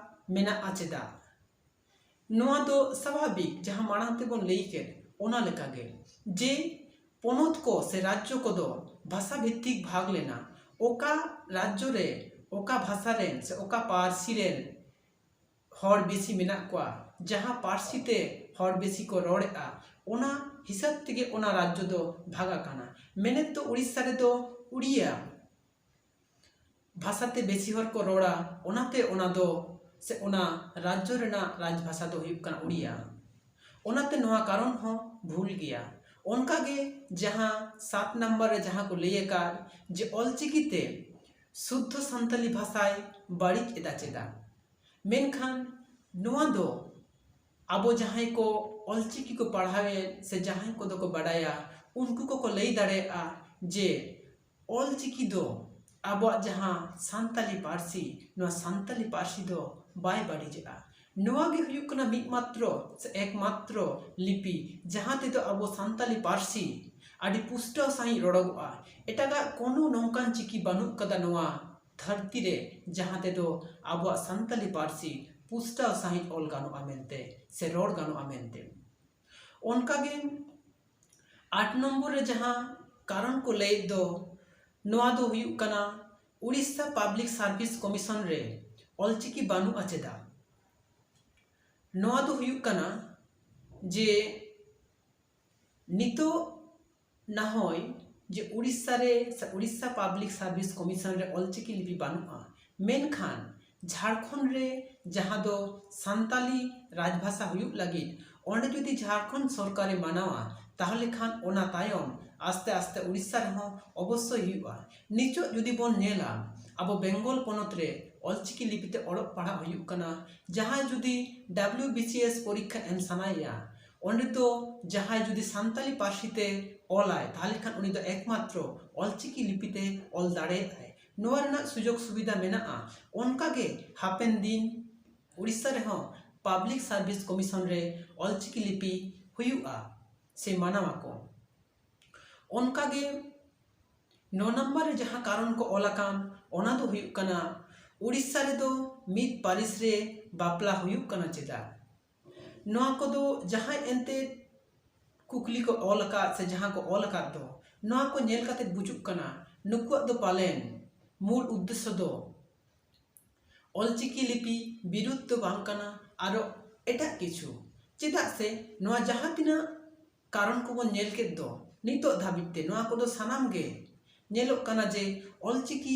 ᱢᱮᱱᱟᱜᱼᱟ ᱪᱮᱫᱟᱜ? ᱱᱚᱣᱟ ᱫᱚ ᱥᱟᱵᱷᱟᱵᱤᱠ, ᱡᱟᱦᱟᱸ ᱢᱟᱲᱟᱝ ᱛᱮᱵᱚᱱ ᱞᱟᱹᱭ ᱠᱮᱫ ᱚᱱᱟ ᱞᱮᱠᱟᱜᱮ, ᱡᱮ ᱯᱚᱱᱚᱛ ᱠᱚ ᱥᱮ ᱨᱟᱡᱽᱡᱚ ᱠᱚᱫᱚ ᱵᱷᱟᱥᱟ ᱵᱷᱤᱛᱛᱤᱠ ᱵᱷᱟᱜᱽ ᱞᱮᱱᱟ᱾ ᱚᱠᱟ ᱨᱟᱡᱽᱡᱚ ᱨᱮ ᱚᱠᱟ ᱵᱷᱟᱥᱟ ᱨᱮᱱ ᱥᱮ ᱚᱠᱟ ᱯᱟᱹᱨᱥᱤ ᱨᱮᱱ ᱦᱚᱲ ᱵᱮᱥᱤ ᱢᱮᱱᱟᱜ ᱠᱚᱣᱟ, ᱡᱟᱦᱟᱸ ᱯᱟᱹᱨᱥᱤ ᱛᱮ ᱦᱚᱲ ᱵᱮᱥᱤ ᱠᱚ ᱨᱚᱲᱮᱫᱼᱟ, ᱚᱱᱟ ᱦᱤᱥᱟᱹᱵ ᱛᱮᱜᱮ ᱚᱱᱟ ᱨᱟᱡᱽᱡᱚ ᱫᱚ ᱵᱷᱟᱜᱽ ᱟᱠᱟᱱᱟ᱾ ᱢᱮᱱᱮᱫ ᱫᱚ ᱩᱲᱤᱥᱥᱟ ᱨᱮᱫᱚ ᱩᱲᱤᱭᱟ ᱵᱷᱟᱥᱟ ᱛᱮ ᱵᱮᱥᱤ ᱦᱚᱲ ᱠᱚ ᱨᱚᱲᱟ, ᱚᱱᱟᱛᱮ ᱚᱱᱟ ᱫᱚ ᱥᱮ ᱚᱱᱟ ᱨᱟᱡᱽᱡᱚ ᱨᱮᱱᱟᱜ ᱨᱟᱡᱽ ᱵᱷᱟᱥᱟ ᱫᱚ ᱦᱩᱭᱩᱜ ᱠᱟᱱᱟ ᱩᱲᱤᱭᱟ᱾ ᱚᱱᱟᱛᱮ ᱱᱚᱣᱟ ᱠᱟᱨᱚᱱ ᱦᱚᱸ ᱵᱷᱩᱞ ᱜᱮᱭᱟ᱾ ᱚᱱᱠᱟᱜᱮ ᱡᱟᱦᱟᱸ ᱥᱟᱛ ᱱᱟᱢᱵᱟᱨ ᱨᱮ ᱡᱟᱦᱟᱸ ᱠᱚ ᱞᱟᱹᱭ ᱟᱠᱟᱫ ᱡᱮ ᱚᱞᱪᱤᱠᱤ ᱛᱮ ᱥᱩᱫᱽᱫᱷᱚ ᱥᱟᱱᱛᱟᱞᱤ ᱵᱷᱟᱥᱟᱭ ᱵᱟᱹᱲᱤᱡ ᱮᱫᱟ ᱪᱮᱫᱟᱜ? ᱢᱮᱱᱠᱷᱟᱱ ᱱᱚᱣᱟ ᱫᱚ ᱟᱵᱚ ᱡᱟᱦᱟᱸᱭ ᱠᱚ ᱚᱞᱪᱤᱠᱤ ᱠᱚ ᱯᱟᱲᱦᱟᱣᱮᱫ ᱥᱮ ᱡᱟᱦᱟᱸᱭ ᱠᱚᱫᱚ ᱠᱚ ᱵᱟᱰᱟᱭᱟ, ᱩᱱᱠᱩ ᱠᱚᱠᱚ ᱞᱟᱹᱭ ᱫᱟᱲᱮᱭᱟᱜᱼᱟ ᱡᱮ ᱚᱞᱪᱤᱠᱤ ᱫᱚ ᱟᱵᱚᱣᱟᱜ ᱡᱟᱦᱟᱸ ᱥᱟᱱᱛᱟᱞᱤ ᱯᱟᱹᱨᱥᱤ, ᱱᱚᱣᱟ ᱥᱟᱱᱛᱟᱞᱤ ᱯᱟᱹᱨᱥᱤ ᱫᱚ ᱵᱟᱭ ᱵᱟᱹᱲᱤᱡᱮᱜᱼᱟ᱾ ᱱᱚᱣᱟ ᱜᱮ ᱦᱩᱭᱩᱜ ᱠᱟᱱᱟ ᱢᱤᱫ ᱢᱟᱛᱨᱚ ᱥᱮ ᱮᱠ ᱢᱟᱛᱨᱚ ᱞᱤᱯᱤ, ᱡᱟᱦᱟᱸ ᱛᱮᱫᱚ ᱟᱵᱚ ᱥᱟᱱᱛᱟᱞᱤ ᱯᱟᱹᱨᱥᱤ ᱟᱹᱰᱤ ᱯᱩᱥᱴᱟᱹᱣ ᱥᱟᱺᱦᱤᱡ ᱨᱚᱲᱚᱜᱚᱜᱼᱟ᱾ ᱮᱴᱟᱜᱟᱜ ᱠᱳᱱᱳ ᱱᱚᱝᱠᱟᱱ ᱪᱤᱠᱤ ᱵᱟᱹᱱᱩᱜ ᱠᱟᱫᱟ ᱱᱚᱣᱟ ᱫᱷᱟᱹᱨᱛᱤ ᱨᱮ, ᱡᱟᱦᱟᱸ ᱛᱮᱫᱚ ᱟᱵᱚᱣᱟᱜ ᱥᱟᱱᱛᱟᱞᱤ ᱯᱟᱹᱨᱥᱤ ᱯᱩᱥᱴᱟᱹᱣ ᱥᱟᱺᱦᱤᱡ ᱚᱞ ᱜᱟᱱᱚᱜᱼᱟ ᱢᱮᱱᱛᱮ ᱥᱮ ᱨᱚᱲ ᱜᱟᱱᱚᱜᱼᱟ ᱢᱮᱱᱛᱮ᱾ ᱚᱱᱠᱟᱜᱮ ᱟᱴ ᱱᱚᱢᱵᱚᱨ ᱨᱮ ᱡᱟᱦᱟᱸ ᱠᱟᱨᱚᱱ ᱠᱚ ᱞᱟᱹᱭᱮᱫ ᱫᱚ, ᱱᱚᱣᱟ ᱫᱚ ᱦᱩᱭᱩᱜ ᱠᱟᱱᱟ ᱩᱲᱤᱥᱥᱟ ᱯᱟᱵᱽᱞᱤᱠ ᱥᱟᱨᱵᱷᱤᱥ ᱠᱚᱢᱤᱥᱚᱱ ᱨᱮ ᱚᱞᱪᱤᱠᱤ ᱵᱟᱹᱱᱩᱜᱼᱟ ᱪᱮᱫᱟᱜ? ᱱᱚᱣᱟ ᱫᱚ ᱦᱩᱭᱩᱜ ᱠᱟᱱᱟ ᱡᱮ ᱱᱤᱛᱚᱜ ᱱᱟᱦᱚᱭ ᱡᱮ ᱩᱲᱤᱥᱥᱟ ᱨᱮ ᱥᱮ ᱩᱲᱤᱥᱥᱟ ᱯᱟᱵᱽᱞᱤᱠ ᱥᱟᱨᱵᱷᱤᱥ ᱠᱚᱢᱤᱥᱚᱱ ᱨᱮ ᱚᱞᱪᱤᱠᱤ ᱞᱤᱯᱤ ᱵᱟᱹᱱᱩᱜᱼᱟ, ᱢᱮᱱᱠᱷᱟᱱ ᱡᱷᱟᱲᱠᱷᱚᱸᱰ ᱨᱮ ᱡᱟᱦᱟᱸ ᱫᱚ ᱥᱟᱱᱛᱟᱞᱤ ᱨᱟᱡᱽᱵᱷᱟᱥᱟ ᱦᱩᱭᱩᱜ ᱞᱟᱹᱜᱤᱫ ᱚᱸᱰᱮ ᱡᱩᱫᱤ ᱡᱷᱟᱲᱠᱷᱚᱸᱰ ᱥᱚᱨᱠᱟᱨᱮ ᱢᱟᱱᱟᱣᱟ, ᱛᱟᱦᱚᱞᱮ ᱠᱷᱟᱱ ᱚᱱᱟ ᱛᱟᱭᱚᱢ ᱟᱥᱛᱮ ᱟᱥᱛᱮ ᱩᱲᱤᱥᱥᱟ ᱨᱮᱦᱚᱸ ᱚᱵᱚᱥᱥᱳᱭ ᱦᱩᱭᱩᱜᱼᱟ᱾ ᱱᱤᱛᱚᱜ ᱡᱩᱫᱤ ᱵᱚᱱ ᱧᱮᱞᱟ, ᱟᱵᱚ ᱵᱮᱝᱜᱚᱞ ᱯᱚᱱᱚᱛ ᱨᱮ ᱚᱞᱪᱤᱠᱤ ᱞᱤᱯᱤᱛᱮ ᱚᱞᱚᱜ ᱯᱟᱲᱦᱟᱜ ᱦᱩᱭᱩᱜ ᱠᱟᱱᱟ᱾ ᱡᱟᱦᱟᱸᱭ ᱡᱩᱫᱤ W B C S ᱯᱚᱨᱤᱠᱠᱷᱟ ᱮᱢ ᱥᱟᱱᱟᱭᱮᱭᱟ, ᱚᱸᱰᱮ ᱫᱚ ᱡᱟᱦᱟᱸᱭ ᱡᱩᱫᱤ ᱥᱟᱱᱛᱟᱞᱤ ᱯᱟᱹᱨᱥᱤ ᱛᱮ ᱚᱞᱟᱭ, ᱛᱟᱦᱚᱞᱮ ᱠᱷᱟᱱ ᱩᱱᱤ ᱫᱚ ᱮᱠᱢᱟᱛᱨᱚ ᱚᱞᱪᱤᱠᱤ ᱞᱤᱯᱤᱛᱮ ᱚᱞ ᱫᱟᱲᱮᱭᱟᱜᱼᱟᱭ᱾ ᱱᱚᱣᱟ ᱨᱮᱱᱟᱜ ᱥᱩᱡᱳᱜᱽ ᱥᱩᱵᱤᱫᱷᱟ ᱢᱮᱱᱟᱜᱼᱟ᱾ ᱚᱱᱠᱟᱜᱮ ᱦᱟᱯᱮᱱ ᱫᱤᱱ ᱩᱲᱤᱥᱥᱟ ᱨᱮᱦᱚᱸ ᱯᱟᱵᱽᱞᱤᱠ ᱥᱟᱨᱵᱷᱤᱥ ᱠᱚᱢᱤᱥᱚᱱ ᱨᱮ ᱚᱞᱪᱤᱠᱤ ᱞᱤᱯᱤ ᱦᱩᱭᱩᱜᱼᱟ ᱥᱮ ᱢᱟᱱᱟᱣ ᱟᱠᱚ᱾ ᱚᱱᱠᱟᱜᱮ ᱱᱚ ᱱᱟᱢᱵᱟᱨ ᱨᱮ ᱡᱟᱦᱟᱸ ᱠᱟᱨᱚᱱ ᱠᱚ ᱚᱞ ᱟᱠᱟᱱ, ᱚᱱᱟ ᱫᱚ ᱦᱩᱭᱩᱜ ᱠᱟᱱᱟ ᱩᱲᱤᱥᱥᱟ ᱨᱮᱫᱚ ᱢᱤᱫ ᱯᱟᱹᱨᱤᱥ ᱨᱮ ᱵᱟᱯᱞᱟ ᱦᱩᱭᱩᱜ ᱠᱟᱱᱟ ᱪᱮᱫᱟᱜ? ᱱᱚᱣᱟ ᱠᱚᱫᱚ ᱡᱟᱦᱟᱸᱭ ᱮᱱᱛᱮ ᱠᱩᱠᱞᱤ ᱠᱚ ᱚᱞ ᱟᱠᱟᱫ ᱥᱮ ᱡᱟᱦᱟᱸ ᱠᱚ ᱚᱞ ᱟᱠᱟᱫ ᱫᱚ, ᱱᱚᱣᱟ ᱠᱚ ᱧᱮᱞ ᱠᱟᱛᱮ ᱵᱩᱡᱩᱜ ᱠᱟᱱᱟ ᱱᱩᱠᱩᱣᱟᱜ ᱫᱚ ᱯᱟᱞᱮᱱ ᱢᱩᱞ ᱩᱫᱽᱫᱮᱥᱥᱚ ᱫᱚ ᱚᱞᱪᱤᱠᱤ ᱞᱤᱯᱤ ᱵᱤᱨᱩᱫᱷ ᱫᱚ ᱵᱟᱝ ᱠᱟᱱᱟ, ᱟᱨᱚ ᱮᱴᱟᱜ ᱠᱤᱪᱷᱩ᱾ ᱪᱮᱫᱟᱜ ᱥᱮ ᱱᱚᱣᱟ ᱡᱟᱦᱟᱸ ᱛᱤᱱᱟᱹᱜ ᱠᱟᱨᱚᱱ ᱠᱚᱵᱚᱱ ᱧᱮᱞ ᱠᱮᱫ ᱫᱚ ᱱᱤᱛᱚᱜ ᱫᱷᱟᱹᱵᱤᱡ ᱛᱮ, ᱱᱚᱣᱟ ᱠᱚᱫᱚ ᱥᱟᱱᱟᱢ ᱜᱮ ᱧᱮᱞᱚᱜ ᱠᱟᱱᱟ ᱡᱮ ᱚᱞᱪᱤᱠᱤ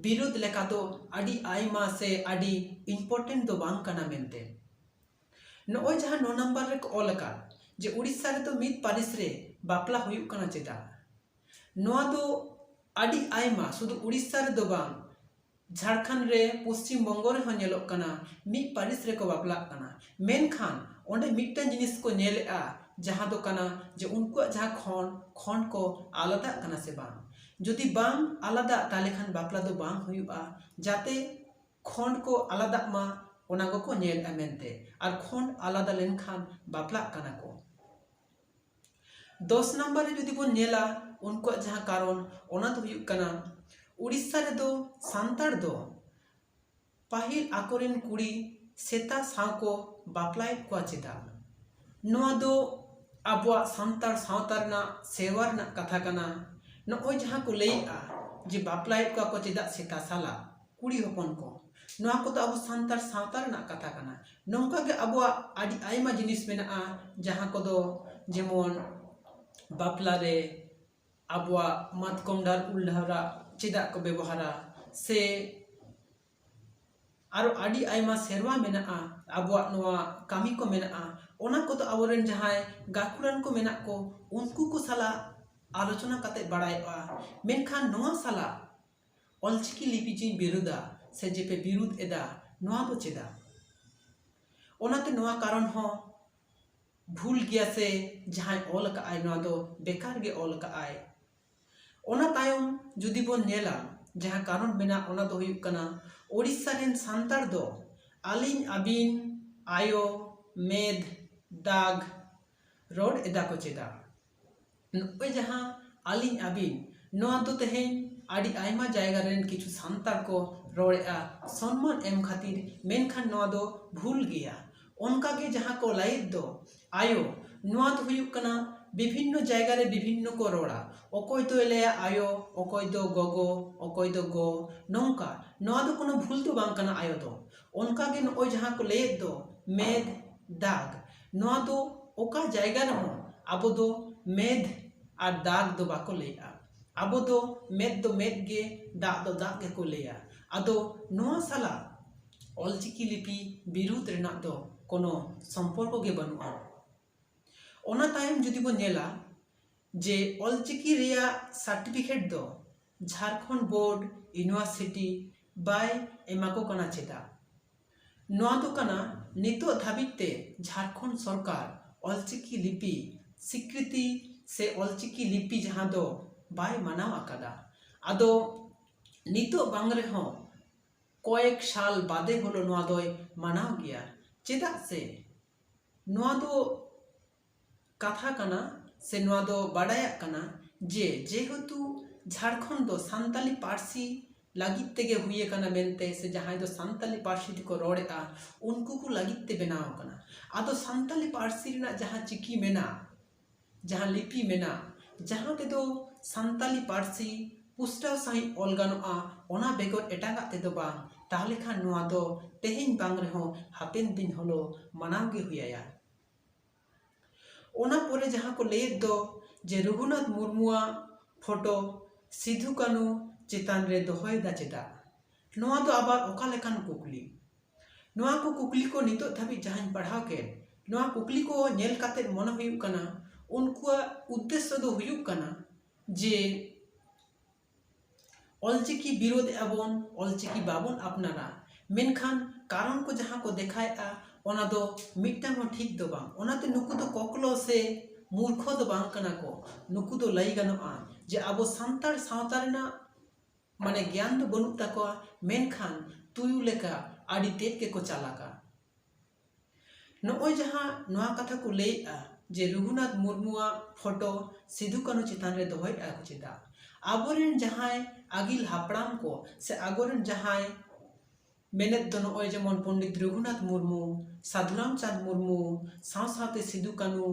ᱵᱤᱨᱩᱫᱷ ᱞᱮᱠᱟ ᱫᱚ ᱟᱹᱰᱤ ᱟᱭᱢᱟ ᱥᱮ ᱟᱹᱰᱤ important ᱫᱚ ᱵᱟᱝ ᱠᱟᱱᱟ ᱢᱮᱱᱛᱮ᱾ ᱱᱚᱜᱼᱚᱭ ᱡᱟᱦᱟᱸ ᱱᱚ ᱱᱟᱢᱵᱟᱨ ᱨᱮᱠᱚ ᱚᱞ ᱟᱠᱟᱫ ᱡᱮ ᱩᱲᱤᱥᱥᱟ ᱨᱮᱫᱚ ᱢᱤᱫ ᱯᱟᱹᱨᱤᱥ ᱨᱮ ᱵᱟᱯᱞᱟ ᱦᱩᱭᱩᱜ ᱠᱟᱱᱟ ᱪᱮᱫᱟᱜ? ᱱᱚᱣᱟ ᱫᱚ ᱟᱹᱰᱤ ᱟᱭᱢᱟ, ᱥᱩᱫᱷᱩ ᱩᱲᱤᱥᱥᱟ ᱨᱮᱫᱚ ᱵᱟᱝ, ᱡᱷᱟᱲᱠᱷᱚᱸᱰ ᱨᱮ, ᱯᱚᱥᱪᱤᱢ ᱵᱚᱝᱜᱚ ᱨᱮᱦᱚᱸ ᱧᱮᱞᱚᱜ ᱠᱟᱱᱟ ᱢᱤᱫ ᱯᱟᱹᱨᱤᱥ ᱨᱮᱠᱚ ᱵᱟᱯᱞᱟᱜ ᱠᱟᱱᱟ᱾ ᱢᱮᱱᱠᱷᱟᱱ ᱚᱸᱰᱮ ᱢᱤᱫᱴᱟᱝ ᱡᱤᱱᱤᱥ ᱠᱚ ᱧᱮᱞᱮᱜᱼᱟ, ᱡᱟᱦᱟᱸ ᱫᱚ ᱠᱟᱱᱟ ᱡᱮ ᱩᱱᱠᱩᱣᱟᱜ ᱡᱟᱦᱟᱸ ᱠᱷᱚᱸᱰ, ᱠᱷᱚᱸᱰ ᱠᱚ ᱟᱞᱟᱫᱟᱜ ᱠᱟᱱᱟ ᱥᱮ ᱵᱟᱝ᱾ ᱡᱩᱫᱤ ᱵᱟᱝ ᱟᱞᱟᱫᱟᱜ, ᱛᱟᱦᱚᱞᱮ ᱠᱷᱟᱱ ᱵᱟᱯᱞᱟ ᱫᱚ ᱵᱟᱝ ᱦᱩᱭᱩᱜᱼᱟ, ᱡᱟᱛᱮ ᱠᱷᱚᱸᱰ ᱠᱚ ᱟᱞᱟᱫᱟᱜ ᱢᱟ, ᱚᱱᱟ ᱠᱚᱠᱚ ᱧᱮᱞᱮᱜᱼᱟ ᱢᱮᱱᱛᱮ᱾ ᱟᱨ ᱠᱷᱚᱸᱰ ᱟᱞᱟᱫᱟ ᱞᱮᱱᱠᱷᱟᱱ ᱵᱟᱯᱞᱟᱜ ᱠᱟᱱᱟ ᱠᱚ᱾ ᱫᱚᱥ ᱱᱟᱢᱵᱟᱨ ᱨᱮ ᱡᱩᱫᱤ ᱵᱚᱱ ᱧᱮᱞᱟ, ᱩᱱᱠᱩᱣᱟᱜ ᱡᱟᱦᱟᱸ ᱠᱟᱨᱚᱱ, ᱚᱱᱟ ᱫᱚ ᱦᱩᱭᱩᱜ ᱠᱟᱱᱟ ᱩᱲᱤᱥᱥᱟ ᱨᱮᱫᱚ ᱥᱟᱱᱛᱟᱲ ᱫᱚ ᱯᱟᱹᱦᱤᱞ ᱟᱠᱚᱨᱮᱱ ᱠᱩᱲᱤ ᱥᱮᱛᱟ ᱥᱟᱶ ᱠᱚ ᱵᱟᱯᱞᱟᱭᱮᱫ ᱠᱚᱣᱟ ᱪᱮᱫᱟᱜ? ᱱᱚᱣᱟ ᱫᱚ ᱟᱵᱚᱣᱟᱜ ᱥᱟᱱᱛᱟᱲ ᱥᱟᱶᱛᱟ ᱨᱮᱱᱟᱜ ᱥᱮᱨᱣᱟ ᱨᱮᱱᱟᱜ ᱠᱟᱛᱷᱟ ᱠᱟᱱᱟ᱾ ᱱᱚᱜᱼᱚᱭ ᱡᱟᱦᱟᱸ ᱠᱚ ᱞᱟᱹᱭᱮᱜᱼᱟ ᱡᱮ ᱵᱟᱯᱞᱟᱭᱮᱫ ᱠᱚᱣᱟ ᱠᱚ ᱪᱮᱫᱟᱜ ᱥᱮᱛᱟ ᱥᱟᱞᱟᱜ ᱠᱩᱲᱤ ᱦᱚᱯᱚᱱ ᱠᱚ, ᱱᱚᱣᱟ ᱠᱚᱫᱚ ᱟᱵᱚ ᱥᱟᱱᱛᱟᱲ ᱥᱟᱶᱛᱟ ᱨᱮᱱᱟᱜ ᱠᱟᱛᱷᱟ ᱠᱟᱱᱟ᱾ ᱱᱚᱝᱠᱟ ᱜᱮ ᱟᱵᱚᱣᱟᱜ ᱟᱹᱰᱤ ᱟᱭᱢᱟ ᱡᱤᱱᱤᱥ ᱢᱮᱱᱟᱜᱼᱟ, ᱡᱟᱦᱟᱸ ᱠᱚᱫᱚ ᱡᱮᱢᱚᱱ ᱵᱟᱯᱞᱟ ᱨᱮ ᱟᱵᱚᱣᱟᱜ ᱢᱟᱛᱠᱚᱢ ᱰᱟᱹᱨ ᱩᱞ ᱰᱷᱟᱣᱨᱟᱜ ᱪᱮᱫᱟᱜ ᱠᱚ ᱵᱮᱵᱚᱦᱟᱨᱟ, ᱥᱮ ᱟᱨᱚ ᱟᱹᱰᱤ ᱟᱭᱢᱟ ᱥᱮᱨᱣᱟ ᱢᱮᱱᱟᱜᱼᱟ, ᱟᱵᱚᱣᱟᱜ ᱱᱚᱣᱟ ᱠᱟᱹᱢᱤ ᱠᱚ ᱢᱮᱱᱟᱜᱼᱟ, ᱚᱱᱟ ᱠᱚᱫᱚ ᱟᱵᱚᱨᱮᱱ ᱡᱟᱦᱟᱸᱭ ᱜᱟᱹᱠᱷᱩᱲᱟᱱ ᱠᱚ ᱢᱮᱱᱟᱜ ᱠᱚ, ᱩᱱᱠᱩ ᱠᱚ ᱥᱟᱞᱟᱜ ᱟᱞᱳᱪᱚᱱᱟ ᱠᱟᱛᱮ ᱵᱟᱲᱟᱭᱚᱜᱼᱟ᱾ ᱢᱮᱱᱠᱷᱟᱱ ᱱᱚᱣᱟ ᱥᱟᱞᱟᱜ ᱚᱞᱪᱤᱠᱤ ᱞᱤᱯᱤ ᱡᱮᱧ ᱵᱤᱨᱩᱫᱟ ᱥᱮ ᱡᱮᱯᱮ ᱵᱤᱨᱩᱫ ᱮᱫᱟ, ᱱᱚᱣᱟ ᱫᱚ ᱪᱮᱫᱟᱜ? ᱚᱱᱟᱛᱮ ᱱᱚᱣᱟ ᱠᱟᱨᱚᱱ ᱦᱚᱸ ᱵᱷᱩᱞ ᱜᱮᱭᱟ ᱥᱮ ᱡᱟᱦᱟᱸᱭ ᱚᱞ ᱟᱠᱟᱫᱼᱟᱭ, ᱱᱚᱣᱟ ᱫᱚ ᱵᱮᱠᱟᱨ ᱜᱮ ᱚᱞ ᱟᱠᱟᱫᱼᱟᱭ᱾ ᱚᱱᱟ ᱛᱟᱭᱚᱢ ᱡᱩᱫᱤ ᱵᱚᱱ ᱧᱮᱞᱟ, ᱡᱟᱦᱟᱸ ᱠᱟᱨᱚᱱ ᱢᱮᱱᱟᱜ, ᱚᱱᱟ ᱫᱚ ᱦᱩᱭᱩᱜ ᱠᱟᱱᱟ, ᱳᱰᱤᱥᱟ ᱨᱮᱱ ᱥᱟᱱᱛᱟᱲ ᱫᱚ ᱟᱹᱞᱤᱧ, ᱟᱹᱵᱤᱱ, ᱟᱭᱳ, ᱢᱮᱫ, ᱫᱟᱜᱽ ᱨᱚᱲ ᱮᱫᱟ ᱠᱚ ᱪᱮᱫᱟᱜ? ᱱᱚᱜᱼᱚᱭ ᱡᱟᱦᱟᱸ ᱟᱹᱞᱤᱧ, ᱟᱹᱵᱤᱱ, ᱱᱚᱣᱟ ᱫᱚ ᱛᱮᱦᱮᱧ ᱟᱹᱰᱤ ᱟᱭᱢᱟ ᱡᱟᱭᱜᱟ ᱨᱮᱱ ᱠᱤᱪᱷᱩ ᱥᱟᱱᱛᱟᱲ ᱠᱚ ᱨᱚᱲᱮᱫᱼᱟ ᱥᱚᱱᱢᱟᱱ ᱮᱢ ᱠᱷᱟᱹᱛᱤᱨ, ᱢᱮᱱᱠᱷᱟᱱ ᱱᱚᱣᱟ ᱫᱚ ᱵᱷᱩᱞ ᱜᱮᱭᱟ᱾ ᱚᱱᱠᱟ ᱜᱮ ᱡᱟᱦᱟᱸ ᱠᱚ ᱞᱟᱹᱭᱮᱫ ᱫᱚ ᱟᱭᱳ, ᱱᱚᱣᱟ ᱫᱚ ᱦᱩᱭᱩᱜ ᱠᱟᱱᱟ ᱵᱤᱵᱷᱤᱱᱱᱚ ᱡᱟᱭᱜᱟ ᱨᱮ ᱵᱤᱵᱷᱤᱱᱱᱚ ᱠᱚ ᱨᱚᱲᱟ᱾ ᱚᱠᱚᱭ ᱫᱚᱭ ᱞᱟᱹᱭᱟ ᱟᱭᱳ, ᱚᱠᱚᱭ ᱫᱚ ᱜᱚᱜᱚ, ᱚᱠᱚᱭ ᱫᱚ ᱜᱚ, ᱱᱚᱝᱠᱟ᱾ ᱱᱚᱣᱟ ᱫᱚ ᱠᱳᱱᱳ ᱵᱷᱩᱞ ᱫᱚ ᱵᱟᱝ ᱠᱟᱱᱟ ᱟᱭᱳ ᱫᱚ᱾ ᱚᱱᱠᱟ ᱜᱮ ᱱᱚᱜᱼᱚᱭ ᱡᱟᱦᱟᱸ ᱠᱚ ᱞᱟᱹᱭᱮᱫ ᱫᱚ ᱢᱮᱫ, ᱫᱟᱜᱽ, ᱱᱚᱣᱟ ᱫᱚ ᱚᱠᱟ ᱡᱟᱭᱜᱟ ᱨᱮᱦᱚᱸ ᱟᱵᱚ ᱫᱚ ᱢᱮᱫ ᱟᱨ ᱫᱟᱜᱽ ᱫᱚ ᱵᱟᱠᱚ ᱞᱟᱹᱭᱮᱜᱼᱟ᱾ ᱟᱵᱚ ᱫᱚ ᱢᱮᱫ ᱫᱚ ᱢᱮᱫ ᱜᱮ, ᱫᱟᱜ ᱫᱚ ᱫᱟᱜ ᱜᱮᱠᱚ ᱞᱟᱹᱭᱟ᱾ ᱟᱫᱚ ᱱᱚᱣᱟ ᱥᱟᱞᱟᱜ ᱚᱞᱪᱤᱠᱤ ᱞᱤᱯᱤ ᱵᱤᱨᱩᱫᱷ ᱨᱮᱱᱟᱜ ᱫᱚ ᱠᱳᱱᱳ ᱥᱚᱢᱯᱚᱨᱠᱚ ᱜᱮ ᱵᱟᱹᱱᱩᱜᱼᱟ᱾ ᱚᱱᱟ ᱛᱟᱭᱚᱢ ᱡᱩᱫᱤ ᱵᱚᱱ ᱧᱮᱞᱟ ᱡᱮ ᱚᱞᱪᱤᱠᱤ ᱨᱮᱭᱟᱜ ᱥᱟᱨᱴᱤᱯᱷᱤᱠᱮᱴ ᱫᱚ ᱡᱷᱟᱲᱠᱷᱚᱸᱰ ᱵᱳᱨᱰ ᱤᱭᱩᱱᱤᱵᱷᱟᱨᱥᱤᱴᱤ ᱵᱟᱭ ᱮᱢᱟ ᱠᱚ ᱠᱟᱱᱟ ᱪᱮᱫᱟᱜ? ᱱᱚᱣᱟ ᱫᱚ ᱠᱟᱱᱟ ᱱᱤᱛᱚᱜ ᱫᱷᱟᱹᱵᱤᱡ ᱛᱮ ᱡᱷᱟᱲᱠᱷᱚᱸᱰ ᱥᱚᱨᱠᱟᱨ ᱚᱞᱪᱤᱠᱤ ᱞᱤᱯᱤ ᱥᱤᱠᱨᱤᱛᱤ ᱥᱮ ᱚᱞᱪᱤᱠᱤ ᱞᱤᱯᱤ ᱡᱟᱦᱟᱸ ᱫᱚ ᱵᱟᱭ ᱢᱟᱱᱟᱣ ᱟᱠᱟᱫᱟ᱾ ᱟᱫᱚ ᱱᱤᱛᱚᱜ ᱵᱟᱝ ᱨᱮᱦᱚᱸ ᱠᱚᱭᱮᱠ ᱥᱟᱞ ᱵᱟᱫᱮ ᱦᱚᱞᱳ ᱱᱚᱣᱟ ᱫᱚᱭ ᱢᱟᱱᱟᱣ ᱜᱮᱭᱟ᱾ ᱪᱮᱫᱟᱜ ᱥᱮ ᱱᱚᱣᱟ ᱫᱚ ᱠᱟᱛᱷᱟ ᱠᱟᱱᱟ ᱥᱮ ᱱᱚᱣᱟ ᱫᱚ ᱵᱟᱰᱟᱭᱟᱜ ᱠᱟᱱᱟ ᱡᱮ ᱡᱮᱦᱮᱛᱩ ᱡᱷᱟᱲᱠᱷᱚᱸᱰ ᱫᱚ ᱥᱟᱱᱛᱟᱞᱤ ᱯᱟᱹᱨᱥᱤ ᱞᱟᱹᱜᱤᱫ ᱛᱮᱜᱮ ᱦᱩᱭ ᱟᱠᱟᱱᱟ ᱢᱮᱱᱛᱮ, ᱥᱮ ᱡᱟᱦᱟᱸᱭ ᱫᱚ ᱥᱟᱱᱛᱟᱞᱤ ᱯᱟᱹᱨᱥᱤ ᱛᱮᱠᱚ ᱨᱚᱲᱮᱫᱼᱟ, ᱩᱱᱠᱩ ᱠᱚ ᱞᱟᱹᱜᱤᱫ ᱛᱮ ᱵᱮᱱᱟᱣ ᱟᱠᱟᱱᱟ᱾ ᱟᱫᱚ ᱥᱟᱱᱛᱟᱞᱤ ᱯᱟᱹᱨᱥᱤ ᱨᱮᱱᱟᱜ ᱡᱟᱦᱟᱸ ᱪᱤᱠᱤ ᱢᱮᱱᱟᱜ, ᱡᱟᱦᱟᱸ ᱞᱤᱯᱤ ᱢᱮᱱᱟᱜ, ᱡᱟᱦᱟᱸ ᱛᱮᱫᱚ ᱥᱟᱱᱛᱟᱞᱤ ᱯᱟᱹᱨᱥᱤ ᱯᱩᱥᱴᱟᱹᱣ ᱥᱟᱺᱦᱤᱡ ᱚᱞ ᱜᱟᱱᱚᱜᱼᱟ, ᱚᱱᱟ ᱵᱮᱜᱚᱨ ᱮᱴᱟᱜᱟᱜ ᱛᱮᱫᱚ ᱵᱟᱝ, ᱛᱟᱦᱚᱞᱮ ᱠᱷᱟᱱ ᱱᱚᱣᱟ ᱫᱚ ᱛᱮᱦᱮᱧ ᱵᱟᱝ ᱨᱮᱦᱚᱸ ᱦᱟᱯᱮᱱ ᱫᱤᱱ ᱦᱚᱞᱳ ᱢᱟᱱᱟᱣ ᱜᱮ ᱦᱩᱭ ᱟᱭᱟ᱾ ᱚᱱᱟ ᱯᱚᱨᱮ ᱡᱟᱦᱟᱸ ᱠᱚ ᱞᱟᱹᱭᱮᱫ ᱫᱚ ᱡᱮ ᱨᱚᱜᱷᱩᱱᱟᱛᱷ ᱢᱩᱨᱢᱩᱣᱟᱜ ᱯᱷᱳᱴᱳ ᱥᱤᱫᱷᱩ ᱠᱟᱹᱱᱩ ᱪᱮᱛᱟᱱ ᱨᱮ ᱫᱚᱦᱚᱭᱮᱫᱟ ᱪᱮᱫᱟᱜ? ᱱᱚᱣᱟ ᱫᱚ ᱟᱵᱟᱨ ᱚᱠᱟ ᱞᱮᱠᱟᱱ ᱠᱩᱠᱞᱤ? ᱱᱚᱣᱟ ᱠᱚ ᱠᱩᱠᱞᱤ ᱠᱚ ᱱᱤᱛᱚᱜ ᱫᱷᱟᱹᱵᱤᱡ ᱡᱟᱦᱟᱸᱧ ᱯᱟᱲᱦᱟᱣ ᱠᱮᱫ, ᱱᱚᱣᱟ ᱠᱩᱠᱞᱤ ᱠᱚ ᱧᱮᱞ ᱠᱟᱛᱮ ᱢᱚᱱᱮ ᱦᱩᱭᱩᱜ ᱠᱟᱱᱟ, ᱩᱱᱠᱩᱣᱟᱜ ᱩᱫᱽᱫᱮᱥᱥᱚ ᱫᱚ ᱦᱩᱭᱩᱜ ᱠᱟᱱᱟ ᱡᱮ ᱚᱞᱪᱤᱠᱤ ᱵᱤᱨᱳᱫᱷ ᱮᱫᱟ ᱵᱚᱱ, ᱚᱞᱪᱤᱠᱤ ᱵᱟᱵᱚᱱ ᱟᱯᱱᱟᱨᱟ, ᱢᱮᱱᱠᱷᱟᱱ ᱠᱟᱨᱚᱱ ᱠᱚ ᱡᱟᱦᱟᱸ ᱠᱚ ᱫᱮᱠᱷᱟᱣᱮᱫᱼᱟ, ᱚᱱᱟ ᱫᱚ ᱢᱤᱫᱴᱟᱝ ᱦᱚᱸ ᱴᱷᱤᱠ ᱫᱚ ᱵᱟᱝ᱾ ᱚᱱᱟᱛᱮ ᱱᱩᱠᱩ ᱫᱚ ᱠᱚᱠᱞᱚ ᱥᱮ ᱢᱩᱨᱠᱷᱚ ᱫᱚ ᱵᱟᱝ ᱠᱟᱱᱟ ᱠᱚ, ᱱᱩᱠᱩ ᱫᱚ ᱞᱟᱹᱭ ᱜᱟᱱᱚᱜᱼᱟ ᱡᱮ ᱟᱵᱚ ᱥᱟᱱᱛᱟᱲ ᱥᱟᱶᱛᱟ ᱨᱮᱱᱟᱜ ᱢᱟᱱᱮ ᱜᱮᱭᱟᱱ ᱫᱚ ᱵᱟᱹᱱᱩᱜ ᱛᱟᱠᱚᱣᱟ, ᱢᱮᱱᱠᱷᱟᱱ ᱛᱩᱭᱩ ᱞᱮᱠᱟ ᱟᱹᱰᱤ ᱛᱮᱫ ᱜᱮᱠᱚ ᱪᱟᱞᱟᱠᱟ᱾ ᱱᱚᱜᱼᱚᱭ ᱡᱟᱦᱟᱸ ᱱᱚᱣᱟ ᱠᱟᱛᱷᱟ ᱠᱚ ᱞᱟᱹᱭᱮᱫᱼᱟ ᱡᱮ ᱨᱚᱜᱷᱩᱱᱟᱛᱷ ᱢᱩᱨᱢᱩᱣᱟᱜ ᱯᱷᱳᱴᱳ ᱥᱤᱫᱩ ᱠᱟᱹᱱᱦᱩ ᱪᱮᱛᱟᱱ ᱨᱮ ᱫᱚᱦᱚᱭᱮᱫᱼᱟ ᱠᱚ ᱪᱮᱫᱟᱜ? ᱟᱵᱚᱨᱮᱱ ᱡᱟᱦᱟᱸᱭ ᱟᱹᱜᱤᱞ ᱦᱟᱯᱲᱟᱢ ᱠᱚ ᱥᱮ ᱟᱵᱚᱨᱮᱱ ᱡᱟᱦᱟᱸᱭ ᱢᱮᱱᱮᱫ ᱫᱚ ᱱᱚᱜᱼᱚᱭ ᱡᱮᱢᱚᱱ ᱯᱚᱱᱰᱤᱛ ᱨᱚᱜᱷᱩᱱᱟᱛᱷ ᱢᱩᱨᱢᱩ, ᱥᱟᱹᱫᱷᱩ ᱨᱟᱢᱪᱟᱸᱫᱽ ᱢᱩᱨᱢᱩ, ᱥᱟᱶ ᱥᱟᱶᱛᱮ ᱥᱤᱫᱩ ᱠᱟᱹᱱᱦᱩ,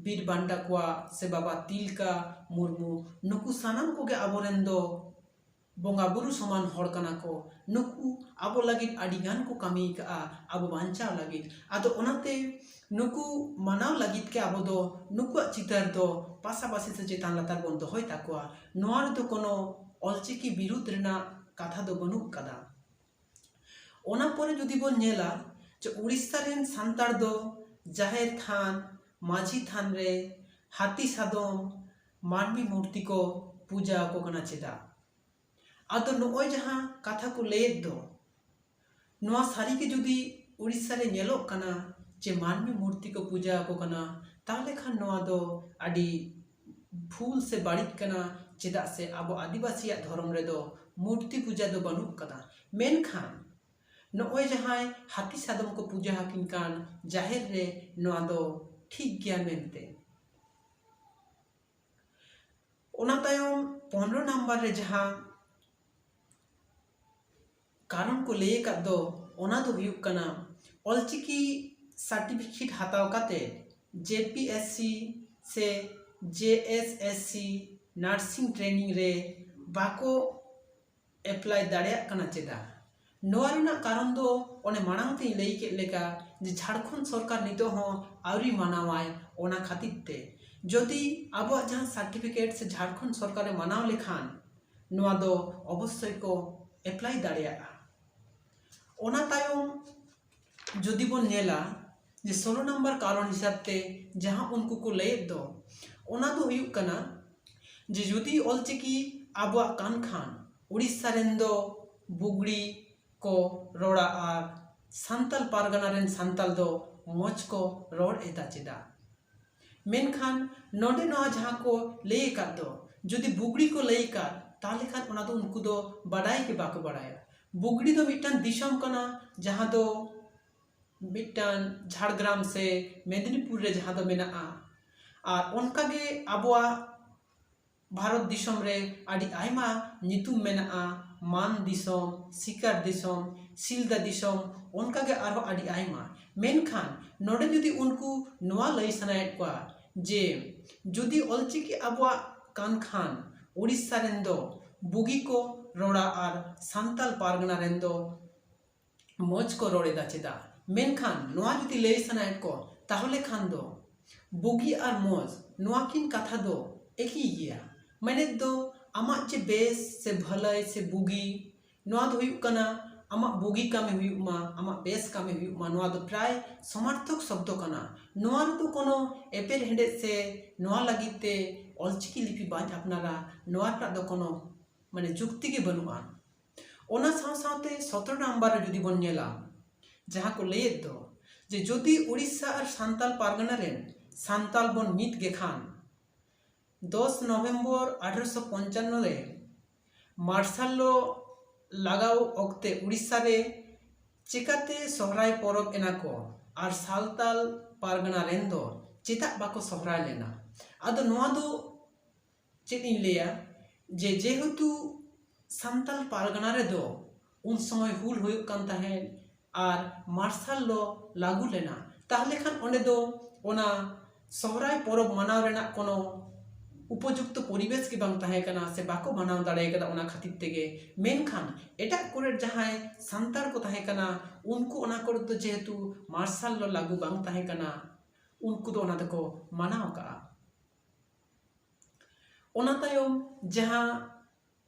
ᱵᱤᱨ ᱵᱟᱱᱴᱟ ᱠᱚᱣᱟᱜ ᱥᱮ ᱵᱟᱵᱟ ᱛᱤᱞᱠᱟ ᱢᱩᱨᱢᱩ, ᱱᱩᱠᱩ ᱥᱟᱱᱟᱢ ᱠᱚᱜᱮ ᱟᱵᱚᱨᱮᱱ ᱫᱚ ᱵᱚᱸᱜᱟ ᱵᱩᱨᱩ ᱥᱚᱢᱟᱱ ᱦᱚᱲ ᱠᱟᱱᱟ ᱠᱚ᱾ ᱱᱩᱠᱩ ᱟᱵᱚ ᱞᱟᱹᱜᱤᱫ ᱟᱹᱰᱤ ᱜᱟᱱ ᱠᱚ ᱠᱟᱹᱢᱤ ᱟᱠᱟᱫᱼᱟ ᱟᱵᱚ ᱵᱟᱧᱪᱟᱣ ᱞᱟᱹᱜᱤᱫ᱾ ᱟᱫᱚ ᱚᱱᱟᱛᱮ ᱱᱩᱠᱩ ᱢᱟᱱᱟᱣ ᱞᱟᱹᱜᱤᱫ ᱜᱮ ᱟᱵᱚ ᱫᱚ ᱱᱩᱠᱩᱣᱟᱜ ᱪᱤᱛᱟᱹᱨ ᱫᱚ ᱯᱟᱥᱟᱯᱟᱥᱤ ᱥᱮ ᱪᱮᱛᱟᱱ ᱞᱟᱛᱟᱨ ᱵᱚᱱ ᱫᱚᱦᱚᱭ ᱛᱟᱠᱚᱣᱟ᱾ ᱱᱚᱣᱟ ᱨᱮᱫᱚ ᱠᱳᱱᱳ ᱚᱞᱪᱤᱠᱤ ᱵᱤᱨᱩᱫᱷ ᱨᱮᱱᱟᱜ ᱠᱟᱛᱷᱟ ᱫᱚ ᱵᱟᱹᱱᱩᱜ ᱠᱟᱫᱟ᱾ ᱚᱱᱟ ᱯᱚᱨᱮ ᱡᱩᱫᱤ ᱵᱚᱱ ᱧᱮᱞᱟ ᱡᱮ ᱩᱲᱤᱥᱥᱟ ᱨᱮᱱ ᱥᱟᱱᱛᱟᱲ ᱫᱚ ᱡᱟᱦᱮᱨ ᱛᱷᱟᱱ, ᱢᱟᱹᱡᱷᱤ ᱛᱷᱟᱱ ᱨᱮ ᱦᱟᱹᱛᱤ ᱥᱟᱫᱚᱢ, ᱢᱟᱹᱱᱢᱤ ᱢᱩᱨᱛᱤ ᱠᱚ ᱯᱩᱡᱟ ᱟᱠᱚ ᱠᱟᱱᱟ ᱪᱮᱫᱟᱜ? ᱟᱫᱚ ᱱᱚᱜᱼᱚᱭ ᱡᱟᱦᱟᱸ ᱠᱟᱛᱷᱟ ᱠᱚ ᱞᱟᱹᱭᱮᱫ ᱫᱚ, ᱱᱚᱣᱟ ᱥᱟᱹᱨᱤ ᱜᱮ ᱡᱩᱫᱤ ᱩᱲᱤᱥᱥᱟ ᱨᱮ ᱧᱮᱞᱚᱜ ᱠᱟᱱᱟ ᱡᱮ ᱢᱟᱹᱱᱢᱤ ᱢᱩᱨᱛᱤ ᱠᱚ ᱯᱩᱡᱟ ᱟᱠᱚ ᱠᱟᱱᱟ, ᱛᱟᱦᱚᱞᱮ ᱠᱷᱟᱱ ᱱᱚᱣᱟ ᱫᱚ ᱟᱹᱰᱤ ᱵᱷᱩᱞ ᱥᱮ ᱵᱟᱹᱲᱤᱡ ᱠᱟᱱᱟ᱾ ᱪᱮᱫᱟᱜ ᱥᱮ ᱟᱵᱚ ᱟᱹᱫᱤᱵᱟᱹᱥᱤᱭᱟᱜ ᱫᱷᱚᱨᱚᱢ ᱨᱮᱫᱚ ᱢᱩᱨᱛᱤ ᱯᱩᱡᱟ ᱫᱚ ᱵᱟᱹᱱᱩᱜ ᱠᱟᱫᱟ᱾ ᱢᱮᱱᱠᱷᱟᱱ ᱱᱚᱜᱼᱚᱭ ᱡᱟᱦᱟᱸᱭ ᱦᱟᱹᱛᱤ ᱥᱟᱫᱚᱢ ᱠᱚ ᱯᱩᱡᱟ ᱟᱹᱠᱤᱱ ᱠᱟᱱ ᱡᱟᱦᱮᱨ ᱨᱮ, ᱱᱚᱣᱟ ᱫᱚ ᱴᱷᱤᱠ ᱜᱮᱭᱟ ᱢᱮᱱᱛᱮ᱾ ᱚᱱᱟ ᱛᱟᱭᱚᱢ ᱯᱚᱱᱨᱚ ᱱᱟᱢᱵᱟᱨ ᱨᱮ ᱡᱟᱦᱟᱸ ᱠᱟᱨᱚᱱ ᱠᱚ ᱞᱟᱹᱭ ᱟᱠᱟᱫ ᱫᱚ, ᱚᱱᱟ ᱫᱚ ᱦᱩᱭᱩᱜ ᱠᱟᱱᱟ ᱚᱞᱪᱤᱠᱤ ᱥᱟᱨᱴᱤᱯᱷᱤᱠᱮᱴ ᱦᱟᱛᱟᱣ ᱠᱟᱛᱮ ᱡᱮ ᱯᱤ ᱮᱥ ᱥᱤ ᱥᱮ ᱡᱮ S S C nursing training ᱨᱮ ᱵᱟᱠᱚ ᱮᱯᱞᱟᱭ ᱫᱟᱲᱮᱭᱟᱜ ᱠᱟᱱᱟ ᱪᱮᱫᱟᱜ? ᱱᱚᱣᱟ ᱨᱮᱱᱟᱜ ᱠᱟᱨᱚᱱ ᱫᱚ ᱚᱱᱮ ᱢᱟᱲᱟᱝ ᱛᱮᱧ ᱞᱟᱹᱭ ᱠᱮᱫ ᱞᱮᱠᱟ ᱡᱮ ᱡᱷᱟᱲᱠᱷᱚᱸᱰ ᱥᱚᱨᱠᱟᱨ ᱱᱤᱛᱚᱜ ᱦᱚᱸ ᱟᱹᱣᱨᱤ ᱢᱟᱱᱟᱣᱟᱭ, ᱚᱱᱟ ᱠᱷᱟᱹᱛᱤᱨ ᱛᱮ᱾ ᱡᱩᱫᱤ ᱟᱵᱚᱣᱟᱜ ᱡᱟᱦᱟᱸ ᱥᱟᱨᱴᱤᱯᱷᱤᱠᱮᱴ ᱥᱮ ᱡᱷᱟᱲᱠᱷᱚᱸᱰ ᱥᱚᱨᱠᱟᱨᱮ ᱢᱟᱱᱟᱣ ᱞᱮᱠᱷᱟᱱ, ᱱᱚᱣᱟ ᱫᱚ ᱚᱵᱚᱥᱥᱳᱭ ᱠᱚ ᱮᱯᱞᱟᱭ ᱫᱟᱲᱮᱭᱟᱜᱼᱟ᱾ ᱚᱱᱟ ᱛᱟᱭᱚᱢ ᱡᱩᱫᱤ ᱵᱚᱱ ᱧᱮᱞᱟ ᱡᱮ ᱥᱳᱞᱳ ᱱᱟᱢᱵᱟᱨ ᱠᱟᱨᱚᱱ ᱦᱤᱥᱟᱹᱵ ᱛᱮ ᱡᱟᱦᱟᱸ ᱩᱱᱠᱩ ᱠᱚ ᱞᱟᱹᱭᱮᱫ ᱫᱚ, ᱚᱱᱟ ᱫᱚ ᱦᱩᱭᱩᱜ ᱠᱟᱱᱟ ᱡᱮ ᱡᱩᱫᱤ ᱚᱞᱪᱤᱠᱤ ᱟᱵᱚᱣᱟᱜ ᱠᱟᱱ ᱠᱷᱟᱱ, ᱩᱲᱤᱥᱥᱟ ᱨᱮᱱ ᱫᱚ ᱵᱩᱜᱽᱲᱤ ᱠᱚ ᱨᱚᱲᱟ ᱟᱨ ᱥᱟᱱᱛᱟᱞ ᱯᱟᱨᱜᱟᱱᱟ ᱨᱮᱱ ᱥᱟᱱᱛᱟᱞ ᱫᱚ ᱢᱚᱡᱽ ᱠᱚ ᱨᱚᱲ ᱮᱫᱟ ᱪᱮᱫᱟᱜ? ᱢᱮᱱᱠᱷᱟᱱ ᱱᱚᱰᱮ ᱱᱚᱣᱟ ᱡᱟᱦᱟᱸ ᱠᱚ ᱞᱟᱹᱭ ᱟᱠᱟᱫ ᱫᱚ, ᱡᱩᱫᱤ ᱵᱩᱜᱽᱲᱤ ᱠᱚ ᱞᱟᱹᱭ ᱟᱠᱟᱫ, ᱛᱟᱦᱚᱞᱮ ᱠᱷᱟᱱ ᱚᱱᱟ ᱫᱚ ᱩᱱᱠᱩ ᱫᱚ ᱵᱟᱰᱟᱭ ᱜᱮ ᱵᱟᱠᱚ ᱵᱟᱰᱟᱭᱟ᱾ ᱵᱩᱜᱽᱲᱤ ᱫᱚ ᱢᱤᱫᱴᱟᱝ ᱫᱤᱥᱚᱢ ᱠᱟᱱᱟ, ᱡᱟᱦᱟᱸ ᱫᱚ ᱢᱤᱫᱴᱟᱝ ᱡᱷᱟᱲᱜᱨᱟᱢ ᱥᱮ ᱢᱮᱫᱽᱱᱤᱯᱩᱨ ᱨᱮ ᱡᱟᱦᱟᱸ ᱫᱚ ᱢᱮᱱᱟᱜᱼᱟ᱾ ᱟᱨ ᱚᱱᱠᱟᱜᱮ ᱟᱵᱚᱣᱟᱜ ᱵᱷᱟᱨᱚᱛ ᱫᱤᱥᱚᱢ ᱨᱮ ᱟᱹᱰᱤ ᱟᱭᱢᱟ ᱧᱩᱛᱩᱢ ᱢᱮᱱᱟᱜᱼᱟ, ᱢᱟᱱ ᱫᱤᱥᱚᱢ, ᱥᱤᱠᱟᱨ ᱫᱤᱥᱚᱢ, ᱥᱤᱞᱫᱟ ᱫᱤᱥᱚᱢ, ᱚᱱᱠᱟᱜᱮ ᱟᱨᱦᱚᱸ ᱟᱹᱰᱤ ᱟᱭᱢᱟ᱾ ᱢᱮᱱᱠᱷᱟᱱ ᱱᱚᱰᱮ ᱡᱩᱫᱤ ᱩᱱᱠᱩ ᱱᱚᱣᱟ ᱞᱟᱹᱭ ᱥᱟᱱᱟᱭᱮᱫ ᱠᱚᱣᱟ ᱡᱮ ᱡᱩᱫᱤ ᱚᱞᱪᱤᱠᱤ ᱟᱵᱚᱣᱟᱜ ᱠᱟᱱ ᱠᱷᱟᱱ, ᱩᱲᱤᱥᱥᱟ ᱨᱮᱱ ᱫᱚ ᱵᱩᱜᱤ ᱠᱚ ᱨᱚᱲᱟ ᱟᱨ ᱥᱟᱱᱛᱟᱞ ᱯᱟᱨᱜᱟᱱᱟ ᱨᱮᱱ ᱫᱚ ᱢᱚᱡᱽ ᱠᱚ ᱨᱚᱲ ᱮᱫᱟ ᱪᱮᱫᱟᱜ? ᱢᱮᱱᱠᱷᱟᱱ ᱱᱚᱣᱟ ᱡᱩᱫᱤ ᱞᱟᱹᱭ ᱥᱟᱱᱟᱭᱮᱫ ᱠᱚ, ᱛᱟᱦᱚᱞᱮ ᱠᱷᱟᱱ ᱫᱚ ᱵᱩᱜᱤ ᱟᱨ ᱢᱚᱡᱽ ᱱᱚᱣᱟ ᱠᱤᱱ ᱠᱟᱛᱷᱟ ᱫᱚ ᱮᱠᱤ ᱜᱮᱭᱟ᱾ ᱢᱮᱱᱮᱫ ᱫᱚ ᱟᱢᱟᱜ ᱡᱮ ᱵᱮᱥ ᱥᱮ ᱵᱷᱟᱹᱞᱟᱹᱭ ᱥᱮ ᱵᱩᱜᱤ, ᱱᱚᱣᱟ ᱫᱚ ᱦᱩᱭᱩᱜ ᱠᱟᱱᱟ ᱟᱢᱟᱜ ᱵᱩᱜᱤ ᱠᱟᱹᱢᱤ ᱦᱩᱭᱩᱜ ᱢᱟ, ᱟᱢᱟᱜ ᱵᱮᱥ ᱠᱟᱹᱢᱤ ᱦᱩᱭᱩᱜ ᱢᱟ, ᱱᱚᱣᱟ ᱫᱚ ᱯᱨᱟᱭ ᱥᱚᱢᱟᱨᱛᱷᱚᱠ ᱥᱚᱵᱫᱚ ᱠᱟᱱᱟ᱾ ᱱᱚᱣᱟ ᱨᱮᱫᱚ ᱠᱳᱱᱳ ᱮᱯᱮᱨ ᱦᱮᱸᱰᱮᱡ ᱥᱮ ᱱᱚᱣᱟ ᱞᱟᱹᱜᱤᱫ ᱛᱮ ᱚᱞᱪᱤᱠᱤ ᱞᱤᱯᱤ ᱵᱟᱹᱧ ᱟᱯᱱᱟᱨᱟ, ᱱᱚᱣᱟ ᱨᱮᱱᱟᱜ ᱫᱚ ᱠᱳᱱᱳ ᱢᱟᱱᱮ ᱡᱩᱠᱛᱤ ᱜᱮ ᱵᱟᱹᱱᱩᱜᱼᱟ᱾ ᱚᱱᱟ ᱥᱟᱶ ᱥᱟᱶᱛᱮ ᱥᱚᱛᱨᱚ ᱱᱟᱢᱵᱟᱨ ᱨᱮ ᱡᱩᱫᱤ ᱵᱚᱱ ᱧᱮᱞᱟ, ᱡᱟᱦᱟᱸ ᱠᱚ ᱞᱟᱹᱭᱮᱫ ᱫᱚ ᱡᱮ ᱡᱩᱫᱤ ᱩᱲᱤᱥᱥᱟ ᱟᱨ ᱥᱟᱱᱛᱟᱞ ᱯᱟᱨᱜᱟᱱᱟ ᱨᱮᱱ ᱥᱟᱱᱛᱟᱞ ᱵᱚᱱ ᱢᱤᱫ ᱜᱮ ᱠᱷᱟᱱ, ᱫᱚᱥ ᱱᱚᱵᱷᱮᱢᱵᱚᱨ ᱟᱴᱷᱨᱚᱥᱚ ᱯᱚᱧᱪᱟᱱᱱᱚ ᱨᱮ ᱢᱟᱨᱥᱟᱞ ᱞᱚ ᱞᱟᱜᱟᱣ ᱚᱠᱛᱮ ᱩᱲᱤᱥᱥᱟ ᱨᱮ ᱪᱮᱠᱟᱛᱮ ᱥᱚᱦᱨᱟᱭ ᱯᱚᱨᱚᱵᱽ ᱮᱱᱟ ᱠᱚ ᱟᱨ ᱥᱟᱱᱛᱟᱞ ᱯᱟᱨᱜᱟᱱᱟ ᱨᱮᱱ ᱫᱚ ᱪᱮᱫᱟᱜ ᱵᱟᱠᱚ ᱥᱚᱦᱨᱟᱭ ᱞᱮᱱᱟ? ᱟᱫᱚ ᱱᱚᱣᱟ ᱫᱚ ᱪᱮᱫ ᱤᱧ ᱞᱟᱹᱭᱟ, ᱡᱮ ᱡᱮᱦᱮᱛᱩ ᱥᱟᱱᱛᱟᱞ ᱯᱟᱨᱜᱟᱱᱟ ᱨᱮᱫᱚ ᱩᱱ ᱥᱚᱢᱚᱭ ᱦᱩᱞ ᱦᱩᱭᱩᱜ ᱠᱟᱱ ᱛᱟᱦᱮᱸᱫ ᱟᱨ ᱢᱟᱨᱥᱟᱞ ᱞᱚ ᱞᱟᱹᱜᱩ ᱞᱮᱱᱟ, ᱛᱟᱦᱚᱞᱮ ᱠᱷᱟᱱ ᱚᱸᱰᱮ ᱫᱚ ᱚᱱᱟ ᱥᱚᱦᱨᱟᱭ ᱯᱚᱨᱚᱵᱽ ᱢᱟᱱᱟᱣ ᱨᱮᱱᱟᱜ ᱠᱳᱱᱳ ᱩᱯᱚᱡᱩᱠᱛᱚ ᱯᱚᱨᱤᱵᱮᱥ ᱜᱮ ᱵᱟᱝ ᱛᱟᱦᱮᱸ ᱠᱟᱱᱟ ᱥᱮ ᱵᱟᱠᱚ ᱢᱟᱱᱟᱣ ᱫᱟᱲᱮ ᱠᱟᱫᱟ᱾ ᱚᱱᱟ ᱠᱷᱟᱹᱛᱤᱨ ᱛᱮᱜᱮ, ᱢᱮᱱᱠᱷᱟᱱ ᱮᱴᱟᱜ ᱠᱚᱨᱮ ᱡᱟᱦᱟᱸᱭ ᱥᱟᱱᱛᱟᱲ ᱠᱚ ᱛᱟᱦᱮᱸ ᱠᱟᱱᱟ, ᱩᱱᱠᱩ ᱚᱱᱟ ᱠᱚᱨᱮ ᱫᱚ ᱡᱮᱦᱮᱛᱩ ᱢᱟᱨᱥᱟᱞ ᱞᱚ ᱞᱟᱹᱜᱩ ᱵᱟᱝ ᱛᱟᱦᱮᱸ ᱠᱟᱱᱟ, ᱩᱱᱠᱩ ᱫᱚ ᱚᱱᱟ ᱫᱚᱠᱚ ᱢᱟᱱᱟᱣ ᱟᱠᱟᱫᱼᱟ᱾ ᱚᱱᱟ ᱛᱟᱭᱚᱢ ᱡᱟᱦᱟᱸ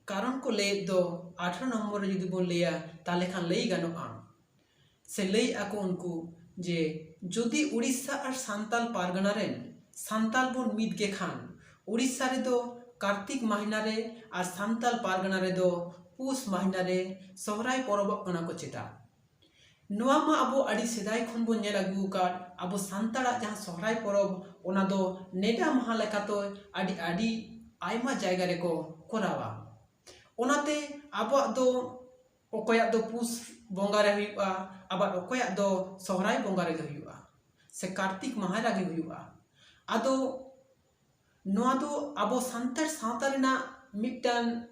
ᱠᱟᱨᱚᱱ ᱠᱚ ᱞᱟᱹᱭᱮᱫ ᱫᱚ ᱟᱴᱷᱨᱚ ᱱᱚᱢᱵᱚᱨ ᱨᱮ ᱡᱩᱫᱤ ᱵᱚᱱ ᱞᱟᱹᱭᱟ, ᱛᱟᱦᱚᱞᱮ ᱠᱷᱟᱱ ᱞᱟᱹᱭ ᱜᱟᱱᱚᱜᱼᱟ ᱥᱮ ᱞᱟᱹᱭ ᱟᱠᱚ ᱩᱱᱠᱩ ᱡᱮ ᱡᱩᱫᱤ ᱩᱲᱤᱥᱥᱟ ᱟᱨ ᱥᱟᱱᱛᱟᱞ ᱯᱟᱨᱜᱟᱱᱟ ᱨᱮᱱ ᱥᱟᱱᱛᱟᱞ ᱵᱚᱱ ᱢᱤᱫ ᱜᱮ ᱠᱷᱟᱱ, ᱩᱲᱤᱥᱥᱟ ᱨᱮᱫᱚ ᱠᱟᱨᱛᱤᱠ ᱢᱟᱦᱤᱱᱟ ᱨᱮ ᱟᱨ ᱥᱟᱱᱛᱟᱞ ᱯᱟᱨᱜᱟᱱᱟ ᱨᱮᱫᱚ ᱯᱩᱥ ᱢᱟᱦᱤᱱᱟ ᱨᱮ ᱥᱚᱦᱨᱟᱭ ᱯᱚᱨᱚᱵᱚᱜ ᱠᱟᱱᱟ ᱠᱚ ᱪᱮᱫᱟᱜ? ᱱᱚᱣᱟ ᱢᱟ ᱟᱵᱚ ᱟᱹᱰᱤ ᱥᱮᱫᱟᱭ ᱠᱷᱚᱱ ᱵᱚᱱ ᱧᱮᱞ ᱟᱹᱜᱩ ᱟᱠᱟᱫ, ᱟᱵᱚ ᱥᱟᱱᱛᱟᱲᱟᱜ ᱡᱟᱦᱟᱸ ᱥᱚᱦᱨᱟᱭ ᱯᱚᱨᱚᱵᱽ, ᱚᱱᱟ ᱫᱚ ᱱᱮᱰᱟ ᱢᱟᱦᱟ ᱞᱮᱠᱟᱛᱮ ᱟᱹᱰᱤ ᱟᱹᱰᱤ ᱟᱭᱢᱟ ᱡᱟᱭᱜᱟ ᱨᱮᱠᱚ ᱠᱚᱨᱟᱣᱟ᱾ ᱚᱱᱟᱛᱮ ᱟᱵᱚᱣᱟᱜ ᱫᱚ ᱚᱠᱚᱭᱟᱜ ᱫᱚ ᱯᱩᱥ ᱵᱚᱸᱜᱟ ᱨᱮ ᱦᱩᱭᱩᱜᱼᱟ, ᱟᱵᱟᱨ ᱚᱠᱚᱭᱟᱜ ᱫᱚ ᱥᱚᱦᱨᱟᱭ ᱵᱚᱸᱜᱟ ᱨᱮᱜᱮ ᱦᱩᱭᱩᱜᱼᱟ, ᱥᱮ ᱠᱟᱨᱛᱤᱠ ᱢᱟᱦᱟ ᱨᱮᱜᱮ ᱦᱩᱭᱩᱜᱼᱟ᱾ ᱟᱫᱚ ᱱᱚᱣᱟ ᱫᱚ ᱟᱵᱚ ᱥᱟᱱᱛᱟᱲ ᱥᱟᱶᱛᱟ ᱨᱮᱱᱟᱜ ᱢᱤᱫᱴᱟᱝ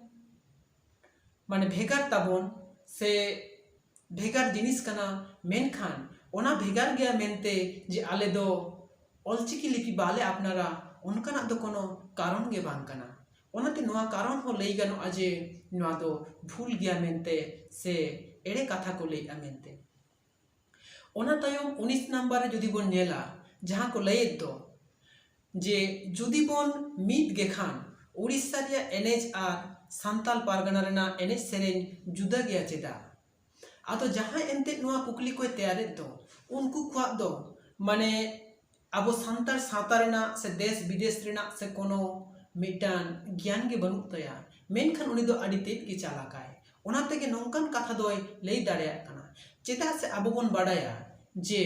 ᱢᱟᱱᱮ ᱵᱷᱮᱜᱟᱨ ᱛᱟᱵᱚᱱ ᱥᱮ ᱵᱷᱮᱜᱟᱨ ᱡᱤᱱᱤᱥ ᱠᱟᱱᱟ, ᱢᱮᱱᱠᱷᱟᱱ ᱚᱱᱟ ᱵᱷᱮᱜᱟᱨ ᱜᱮᱭᱟ ᱢᱮᱱᱛᱮ ᱡᱮ ᱟᱞᱮ ᱫᱚ ᱚᱞᱪᱤᱠᱤ ᱞᱤᱯᱤ ᱵᱟᱞᱮ ᱟᱯᱱᱟᱨᱟ, ᱚᱱᱠᱟᱱᱟᱜ ᱫᱚ ᱠᱳᱱᱳ ᱠᱟᱨᱚᱱ ᱜᱮ ᱵᱟᱝ ᱠᱟᱱᱟ᱾ ᱚᱱᱟᱛᱮ ᱱᱚᱣᱟ ᱠᱟᱨᱚᱱ ᱦᱚᱸ ᱞᱟᱹᱭ ᱜᱟᱱᱚᱜᱼᱟ ᱡᱮ ᱱᱚᱣᱟ ᱫᱚ ᱵᱷᱩᱞ ᱜᱮᱭᱟ ᱢᱮᱱᱛᱮ ᱥᱮ ᱮᱲᱮ ᱠᱟᱛᱷᱟ ᱠᱚ ᱞᱟᱹᱭᱮᱫᱼᱟ ᱢᱮᱱᱛᱮ᱾ ᱚᱱᱟ ᱛᱟᱭᱚᱢ ᱩᱱᱤᱥ ᱱᱟᱢᱵᱟᱨ ᱨᱮ ᱡᱩᱫᱤ ᱵᱚᱱ ᱧᱮᱞᱟ, ᱡᱟᱦᱟᱸ ᱠᱚ ᱞᱟᱹᱭᱮᱫ ᱫᱚ ᱡᱮ ᱡᱩᱫᱤ ᱵᱚᱱ ᱢᱤᱫ ᱜᱮ ᱠᱷᱟᱱ ᱩᱲᱤᱥᱥᱟ ᱨᱮᱭᱟᱜ ᱮᱱᱮᱡ ᱟᱨ ᱥᱟᱱᱛᱟᱞ ᱯᱟᱨᱜᱟᱱᱟ ᱨᱮᱱᱟᱜ ᱮᱱᱮᱡ ᱥᱮᱨᱮᱧ ᱡᱩᱫᱟᱹ ᱜᱮᱭᱟ ᱪᱮᱫᱟᱜ? ᱟᱫᱚ ᱡᱟᱦᱟᱸᱭ ᱮᱱᱛᱮᱫ ᱱᱚᱣᱟ ᱠᱩᱠᱞᱤ ᱠᱚᱭ ᱛᱮᱭᱟᱨᱮᱫ ᱫᱚ, ᱩᱱᱠᱩ ᱠᱚᱣᱟᱜ ᱫᱚ ᱢᱟᱱᱮ ᱟᱵᱚ ᱥᱟᱱᱛᱟᱲ ᱥᱟᱶᱛᱟ ᱨᱮᱱᱟᱜ ᱥᱮ ᱫᱮᱥ ᱵᱤᱫᱮᱥ ᱨᱮᱱᱟᱜ ᱥᱮ ᱠᱳᱱᱳ ᱢᱤᱫᱴᱟᱝ ᱜᱮᱭᱟᱱ ᱜᱮ ᱵᱟᱹᱱᱩᱜ ᱛᱟᱭᱟ, ᱢᱮᱱᱠᱷᱟᱱ ᱩᱱᱤ ᱫᱚ ᱟᱹᱰᱤ ᱛᱮᱫ ᱜᱮ ᱪᱟᱞᱟᱠᱟᱭ᱾ ᱚᱱᱟ ᱛᱮᱜᱮ ᱱᱚᱝᱠᱟᱱ ᱠᱟᱛᱷᱟ ᱫᱚᱭ ᱞᱟᱹᱭ ᱫᱟᱲᱮᱭᱟᱜ ᱠᱟᱱᱟ᱾ ᱪᱮᱫᱟᱜ ᱥᱮ ᱟᱵᱚ ᱵᱚᱱ ᱵᱟᱰᱟᱭᱟ ᱡᱮ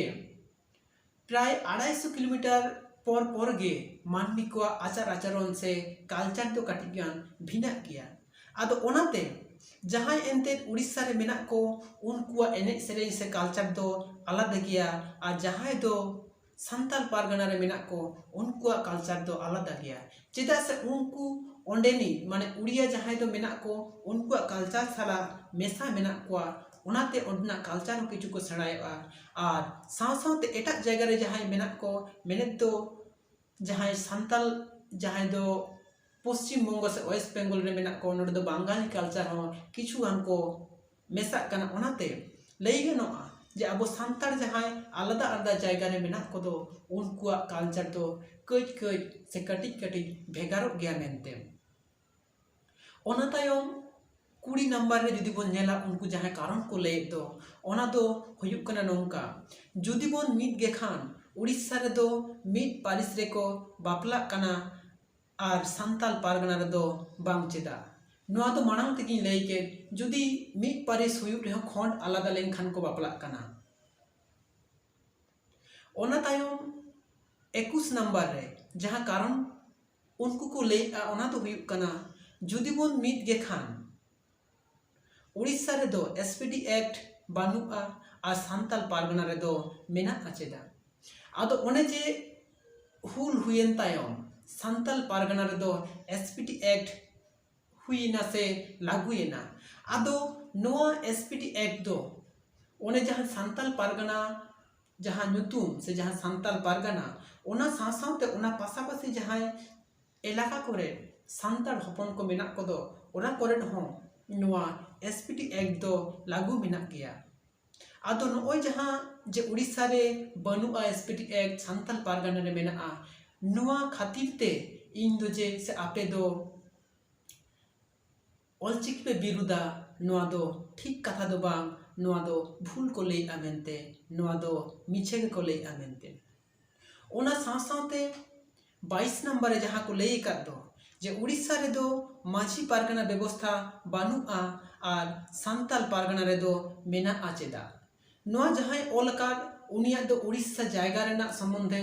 ᱯᱨᱟᱭ ᱟᱲᱟᱭᱥᱚ ᱠᱤᱞᱳᱢᱤᱴᱟᱨ ᱯᱚᱨ ᱯᱚᱨ ᱜᱮ ᱢᱟᱹᱱᱢᱤ ᱠᱚᱣᱟᱜ ᱟᱪᱟᱨ ᱟᱪᱚᱨᱚᱱ ᱥᱮ ᱠᱟᱞᱪᱟᱨ ᱫᱚ ᱠᱟᱹᱴᱤᱡ ᱜᱟᱱ ᱵᱷᱤᱱᱟᱹᱜ ᱜᱮᱭᱟ᱾ ᱟᱫᱚ ᱚᱱᱟᱛᱮ ᱡᱟᱦᱟᱸᱭ ᱮᱱᱛᱮᱫ ᱩᱲᱤᱥᱥᱟ ᱨᱮ ᱢᱮᱱᱟᱜ ᱠᱚ, ᱩᱱᱠᱩᱣᱟᱜ ᱮᱱᱮᱡ ᱥᱮᱨᱮᱧ ᱥᱮ ᱠᱟᱞᱪᱟᱨ ᱫᱚ ᱟᱞᱟᱫᱟ ᱜᱮᱭᱟ, ᱟᱨ ᱡᱟᱦᱟᱸᱭ ᱫᱚ ᱥᱟᱱᱛᱟᱲ ᱯᱟᱨᱜᱟᱱᱟ ᱨᱮ ᱢᱮᱱᱟᱜ ᱠᱚ, ᱩᱱᱠᱩᱣᱟᱜ ᱠᱟᱞᱪᱟᱨ ᱫᱚ ᱟᱞᱟᱫᱟ ᱜᱮᱭᱟ᱾ ᱪᱮᱫᱟᱜ ᱥᱮ ᱩᱱᱠᱩ ᱚᱸᱰᱮᱱᱤᱡ ᱢᱟᱱᱮ ᱩᱲᱤᱭᱟ ᱡᱟᱦᱟᱸᱭ ᱫᱚ ᱢᱮᱱᱟᱜ ᱠᱚ, ᱩᱱᱠᱩᱣᱟᱜ ᱠᱟᱞᱪᱟᱨ ᱥᱟᱞᱟᱜ ᱢᱮᱥᱟ ᱢᱮᱱᱟᱜ ᱠᱚᱣᱟ, ᱚᱱᱟᱛᱮ ᱚᱸᱰᱮᱱᱟᱜ ᱠᱟᱞᱪᱟᱨ ᱦᱚᱸ ᱠᱤᱪᱷᱩ ᱠᱚ ᱥᱮᱬᱟᱭᱮᱫᱼᱟ᱾ ᱟᱨ ᱥᱟᱶ ᱥᱟᱶᱛᱮ ᱮᱴᱟᱜ ᱡᱟᱭᱜᱟ ᱨᱮ ᱡᱟᱦᱟᱸᱭ ᱢᱮᱱᱟᱜ ᱠᱚ, ᱢᱮᱱᱮᱫ ᱫᱚ ᱡᱟᱦᱟᱸᱭ ᱥᱟᱱᱛᱟᱞ, ᱡᱟᱦᱟᱸᱭ ᱫᱚ ᱯᱚᱥᱪᱤᱢ ᱵᱚᱝᱜᱚ ᱥᱮ ᱳᱭᱮᱥᱴ ᱵᱮᱝᱜᱚᱞ ᱨᱮ ᱢᱮᱱᱟᱜ ᱠᱚ, ᱱᱚᱰᱮ ᱫᱚ ᱵᱟᱝᱜᱟᱞᱤ ᱠᱟᱞᱪᱟᱨ ᱦᱚᱸ ᱠᱤᱪᱷᱩ ᱜᱟᱱ ᱠᱚ ᱢᱮᱥᱟᱜ ᱠᱟᱱᱟ᱾ ᱚᱱᱟᱛᱮ ᱞᱟᱹᱭ ᱜᱟᱱᱚᱜᱼᱟ ᱡᱮ ᱟᱵᱚ ᱥᱟᱱᱛᱟᱲ ᱡᱟᱦᱟᱸᱭ ᱟᱞᱟᱫᱟ ᱟᱞᱟᱫᱟ ᱡᱟᱭᱜᱟ ᱨᱮ ᱢᱮᱱᱟᱜ ᱠᱚᱫᱚ, ᱩᱱᱠᱩᱣᱟᱜ ᱠᱟᱞᱪᱟᱨ ᱫᱚ ᱠᱟᱹᱡ ᱠᱟᱹᱡ ᱥᱮ ᱠᱟᱹᱴᱤᱡ ᱠᱟᱹᱴᱤᱡ ᱵᱷᱮᱜᱟᱨᱚᱜ ᱜᱮᱭᱟ ᱢᱮᱱᱛᱮ᱾ ᱚᱱᱟ ᱛᱟᱭᱚᱢ ᱠᱩᱲᱤ ᱱᱟᱢᱵᱟᱨ ᱨᱮ ᱡᱩᱫᱤ ᱵᱚᱱ ᱧᱮᱞᱟ, ᱩᱱᱠᱩ ᱡᱟᱦᱟᱸᱭ ᱠᱟᱨᱚᱱ ᱠᱚ ᱞᱟᱹᱭᱮᱫ ᱫᱚ, ᱚᱱᱟ ᱫᱚ ᱦᱩᱭᱩᱜ ᱠᱟᱱᱟ ᱱᱚᱝᱠᱟ, ᱡᱩᱫᱤ ᱵᱚᱱ ᱢᱤᱫ ᱜᱮ ᱠᱷᱟᱱ ᱩᱲᱤᱥᱥᱟ ᱨᱮᱫᱚ ᱢᱤᱫ ᱯᱟᱹᱨᱤᱥ ᱨᱮᱠᱚ ᱵᱟᱯᱞᱟᱜ ᱠᱟᱱᱟ ᱟᱨ ᱥᱟᱱᱛᱟᱞ ᱯᱟᱨᱜᱟᱱᱟ ᱨᱮᱫᱚ ᱵᱟᱝ᱾ ᱪᱮᱫᱟᱜ? ᱱᱚᱣᱟ ᱫᱚ ᱢᱟᱲᱟᱝ ᱛᱮᱜᱤᱧ ᱞᱟᱹᱭ ᱠᱮᱫ, ᱡᱩᱫᱤ ᱢᱤᱫ ᱯᱟᱹᱨᱤᱥ ᱦᱩᱭᱩᱜ ᱨᱮᱦᱚᱸ ᱠᱷᱚᱸᱰ ᱟᱞᱟᱫᱟ ᱞᱮᱱᱠᱷᱟᱱ ᱠᱚ ᱵᱟᱯᱞᱟᱜ ᱠᱟᱱᱟ᱾ ᱚᱱᱟ ᱛᱟᱭᱚᱢ ᱮᱠᱩᱥ ᱱᱟᱢᱵᱟᱨ ᱨᱮ ᱡᱟᱦᱟᱸ ᱠᱟᱨᱚᱱ ᱩᱱᱠᱩ ᱠᱚ ᱞᱟᱹᱭᱮᱫᱼᱟ, ᱚᱱᱟ ᱫᱚ ᱦᱩᱭᱩᱜ ᱠᱟᱱᱟ, ᱡᱩᱫᱤ ᱵᱚᱱ ᱢᱤᱫ ᱜᱮ ᱠᱷᱟᱱ ᱩᱲᱤᱥᱥᱟ ᱨᱮᱫᱚ ᱮᱥ ᱯᱤ ᱴᱤ ᱮᱠᱴ ᱵᱟᱹᱱᱩᱜᱼᱟ ᱟᱨ ᱥᱟᱱᱛᱟᱞ ᱯᱟᱨᱜᱟᱱᱟ ᱨᱮᱫᱚ ᱢᱮᱱᱟᱜᱼᱟ᱾ ᱪᱮᱫᱟᱜ? ᱟᱫᱚ ᱚᱱᱮ ᱡᱮ ᱦᱩᱞ ᱦᱩᱭᱮᱱ ᱛᱟᱭᱚᱢ ᱥᱟᱱᱛᱟᱞ ᱯᱟᱨᱜᱟᱱᱟ ᱨᱮᱫᱚ ᱮᱥ ᱯᱤ ᱴᱤ ᱮᱠᱴ ᱦᱩᱭᱮᱱᱟ ᱥᱮ ᱞᱟᱹᱜᱩᱭᱮᱱᱟ᱾ ᱟᱫᱚ ᱱᱚᱣᱟ ᱮᱥ ᱯᱤ ᱴᱤ ᱮᱠᱴ ᱫᱚ ᱚᱱᱮ ᱡᱟᱦᱟᱸ ᱥᱟᱱᱛᱟᱞ ᱯᱟᱨᱜᱟᱱᱟ ᱡᱟᱦᱟᱸ ᱧᱩᱛᱩᱢ ᱥᱮ ᱡᱟᱦᱟᱸ ᱥᱟᱱᱛᱟᱞ ᱯᱟᱨᱜᱟᱱᱟ, ᱚᱱᱟ ᱥᱟᱶ ᱥᱟᱶᱛᱮ ᱚᱱᱟ ᱯᱟᱥᱟᱯᱟᱥᱤ ᱡᱟᱦᱟᱸᱭ ᱮᱞᱟᱠᱟ ᱠᱚᱨᱮ ᱥᱟᱱᱛᱟᱲ ᱦᱚᱯᱚᱱ ᱠᱚ ᱢᱮᱱᱟᱜ ᱠᱚᱫᱚ, ᱚᱱᱟ ᱠᱚᱨᱮ ᱦᱚᱸ ᱱᱚᱣᱟ ᱮᱥ ᱯᱤ ᱴᱤ ᱮᱠᱴ ᱫᱚ ᱞᱟᱹᱜᱩ ᱢᱮᱱᱟᱜ ᱜᱮᱭᱟ᱾ ᱟᱫᱚ ᱱᱚᱜᱼᱚᱭ ᱡᱟᱦᱟᱸ ᱡᱮ ᱩᱲᱤᱥᱥᱟ ᱨᱮ ᱵᱟᱹᱱᱩᱜᱼᱟ S P T act, Santal Pargana ᱨᱮ ᱢᱮᱱᱟᱜᱼᱟ, ᱱᱚᱣᱟ ᱠᱷᱟᱹᱛᱤᱨ ᱛᱮ ᱤᱧ ᱫᱚ ᱡᱮ ᱥᱮ ᱟᱯᱮ ᱫᱚ ᱚᱞᱪᱤᱠᱤ ᱯᱮ ᱵᱤᱨᱩᱫᱟ, ᱱᱚᱣᱟ ᱫᱚ ᱴᱷᱤᱠ ᱠᱟᱛᱷᱟ ᱫᱚ ᱵᱟᱝ, ᱱᱚᱣᱟ ᱫᱚ ᱵᱷᱩᱞ ᱠᱚ ᱞᱟᱹᱭᱮᱫᱼᱟ ᱢᱮᱱᱛᱮ, ᱱᱚᱣᱟ ᱫᱚ ᱢᱤᱪᱷᱟᱹ ᱜᱮᱠᱚ ᱞᱟᱹᱭᱮᱫᱼᱟ ᱢᱮᱱᱛᱮ᱾ ᱚᱱᱟ ᱥᱟᱶ ᱥᱟᱶᱛᱮ ᱵᱟᱭᱤᱥ ᱱᱟᱢᱵᱟᱨ ᱨᱮ ᱡᱟᱦᱟᱸ ᱠᱚ ᱞᱟᱹᱭ ᱟᱠᱟᱫ ᱫᱚ, ᱡᱮ ᱩᱲᱤᱥᱥᱟ ᱨᱮᱫᱚ ᱢᱟᱹᱡᱷᱤ ᱯᱟᱨᱜᱟᱱᱟ ᱵᱮᱵᱚᱥᱛᱷᱟ ᱵᱟᱹᱱᱩᱜᱼᱟ ᱟᱨ ᱥᱟᱱᱛᱟᱞ ᱯᱟᱨᱜᱟᱱᱟ ᱨᱮᱫᱚ ᱢᱮᱱᱟᱜᱼᱟ ᱪᱮᱫᱟᱜ? ᱱᱚᱣᱟ ᱡᱟᱦᱟᱸᱭ ᱚᱞ ᱟᱠᱟᱫ, ᱩᱱᱤᱭᱟᱜ ᱫᱚ ᱩᱲᱤᱥᱥᱟ ᱡᱟᱭᱜᱟ ᱨᱮᱱᱟᱜ ᱥᱚᱢᱵᱚᱱᱫᱷᱮ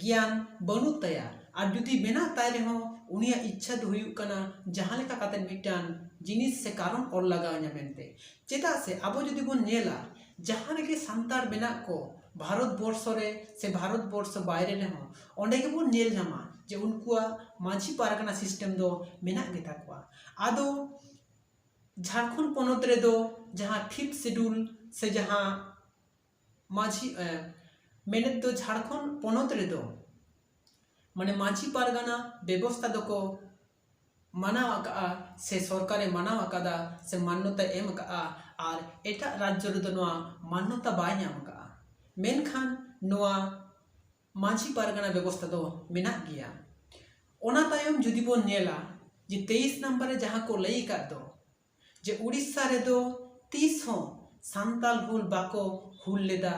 ᱜᱮᱭᱟᱱ ᱵᱟᱹᱱᱩᱜ ᱛᱟᱭᱟ, ᱟᱨ ᱡᱩᱫᱤ ᱢᱮᱱᱟᱜ ᱛᱟᱭ ᱨᱮᱦᱚᱸ, ᱩᱱᱤᱭᱟᱜ ᱤᱪᱪᱷᱟ ᱫᱚ ᱦᱩᱭᱩᱜ ᱠᱟᱱᱟ ᱡᱟᱦᱟᱸ ᱞᱮᱠᱟ ᱠᱟᱛᱮ ᱢᱤᱫᱴᱟᱝ ᱡᱤᱱᱤᱥ ᱥᱮ ᱠᱟᱨᱚᱱ ᱚᱞ ᱞᱟᱜᱟᱣ ᱤᱧᱟ ᱢᱮᱱᱛᱮ᱾ ᱪᱮᱫᱟᱜ ᱥᱮ ᱟᱵᱚ ᱡᱩᱫᱤ ᱵᱚᱱ ᱧᱮᱞᱟ, ᱡᱟᱦᱟᱸ ᱨᱮᱜᱮ ᱥᱟᱱᱛᱟᱲ ᱢᱮᱱᱟᱜ ᱠᱚ ᱵᱷᱟᱨᱚᱛ ᱵᱚᱨᱥᱚ ᱨᱮ ᱥᱮ ᱵᱷᱟᱨᱚᱛ ᱵᱚᱨᱥᱚ ᱵᱟᱭᱨᱮ ᱨᱮᱦᱚᱸ, ᱚᱸᱰᱮ ᱜᱮᱵᱚᱱ ᱧᱮᱞ ᱧᱟᱢᱟ ᱡᱮ ᱩᱱᱠᱩᱣᱟᱜ ᱢᱟᱹᱡᱷᱤ ᱯᱟᱨᱜᱟᱱᱟ ᱥᱤᱥᱴᱮᱢ ᱫᱚ ᱢᱮᱱᱟᱜ ᱜᱮᱛᱟ ᱠᱚᱣᱟ᱾ ᱟᱫᱚ ᱡᱷᱟᱲᱠᱷᱚᱸᱰ ᱯᱚᱱᱚᱛ ᱨᱮᱫᱚ ᱡᱟᱦᱟᱸ ᱯᱷᱤᱯᱛᱷ ᱥᱤᱰᱩᱞ ᱥᱮ ᱡᱟᱦᱟᱸ ᱢᱟᱹᱡᱷᱤ, ᱮ, ᱢᱮᱱᱮᱫ ᱫᱚ ᱡᱷᱟᱲᱠᱷᱚᱸᱰ ᱯᱚᱱᱚᱛ ᱨᱮᱫᱚ ᱢᱟᱱᱮ ᱢᱟᱹᱡᱷᱤ ᱯᱟᱨᱜᱟᱱᱟ ᱵᱮᱵᱚᱥᱛᱷᱟ ᱫᱚᱠᱚ ᱢᱟᱱᱟᱣ ᱟᱠᱟᱫᱼᱟ ᱥᱮ ᱥᱚᱨᱠᱟᱨᱮ ᱢᱟᱱᱟᱣ ᱟᱠᱟᱫᱟ ᱥᱮ ᱢᱟᱱᱱᱚᱛᱟᱭ ᱮᱢ ᱟᱠᱟᱫᱼᱟ, ᱟᱨ ᱮᱴᱟᱜ ᱨᱟᱡᱽᱡᱚ ᱨᱮᱫᱚ ᱱᱚᱣᱟ ᱢᱟᱱᱱᱚᱛᱟ ᱵᱟᱭ ᱧᱟᱢ ᱟᱠᱟᱫᱼᱟ᱾ ᱢᱮᱱᱠᱷᱟᱱ ᱱᱚᱣᱟ ᱢᱟᱹᱡᱷᱤ ᱯᱟᱨᱜᱟᱱᱟ ᱵᱮᱵᱚᱥᱛᱷᱟ ᱫᱚ ᱢᱮᱱᱟᱜ ᱜᱮᱭᱟ᱾ ᱚᱱᱟ ᱛᱟᱭᱚᱢ ᱡᱩᱫᱤ ᱵᱚᱱ ᱧᱮᱞᱟ ᱡᱮ ᱛᱮᱭᱤᱥ ᱱᱟᱢᱵᱟᱨ ᱨᱮ ᱡᱟᱦᱟᱸ ᱠᱚ ᱞᱟᱹᱭ ᱟᱠᱟᱫ ᱫᱚ, ᱡᱮ ᱩᱲᱤᱥᱥᱟ ᱨᱮᱫᱚ ᱛᱤᱥ ᱦᱚᱸ ᱥᱟᱱᱛᱟᱞ ᱦᱩᱞ ᱵᱟᱠᱚ ᱦᱩᱞ ᱞᱮᱫᱟ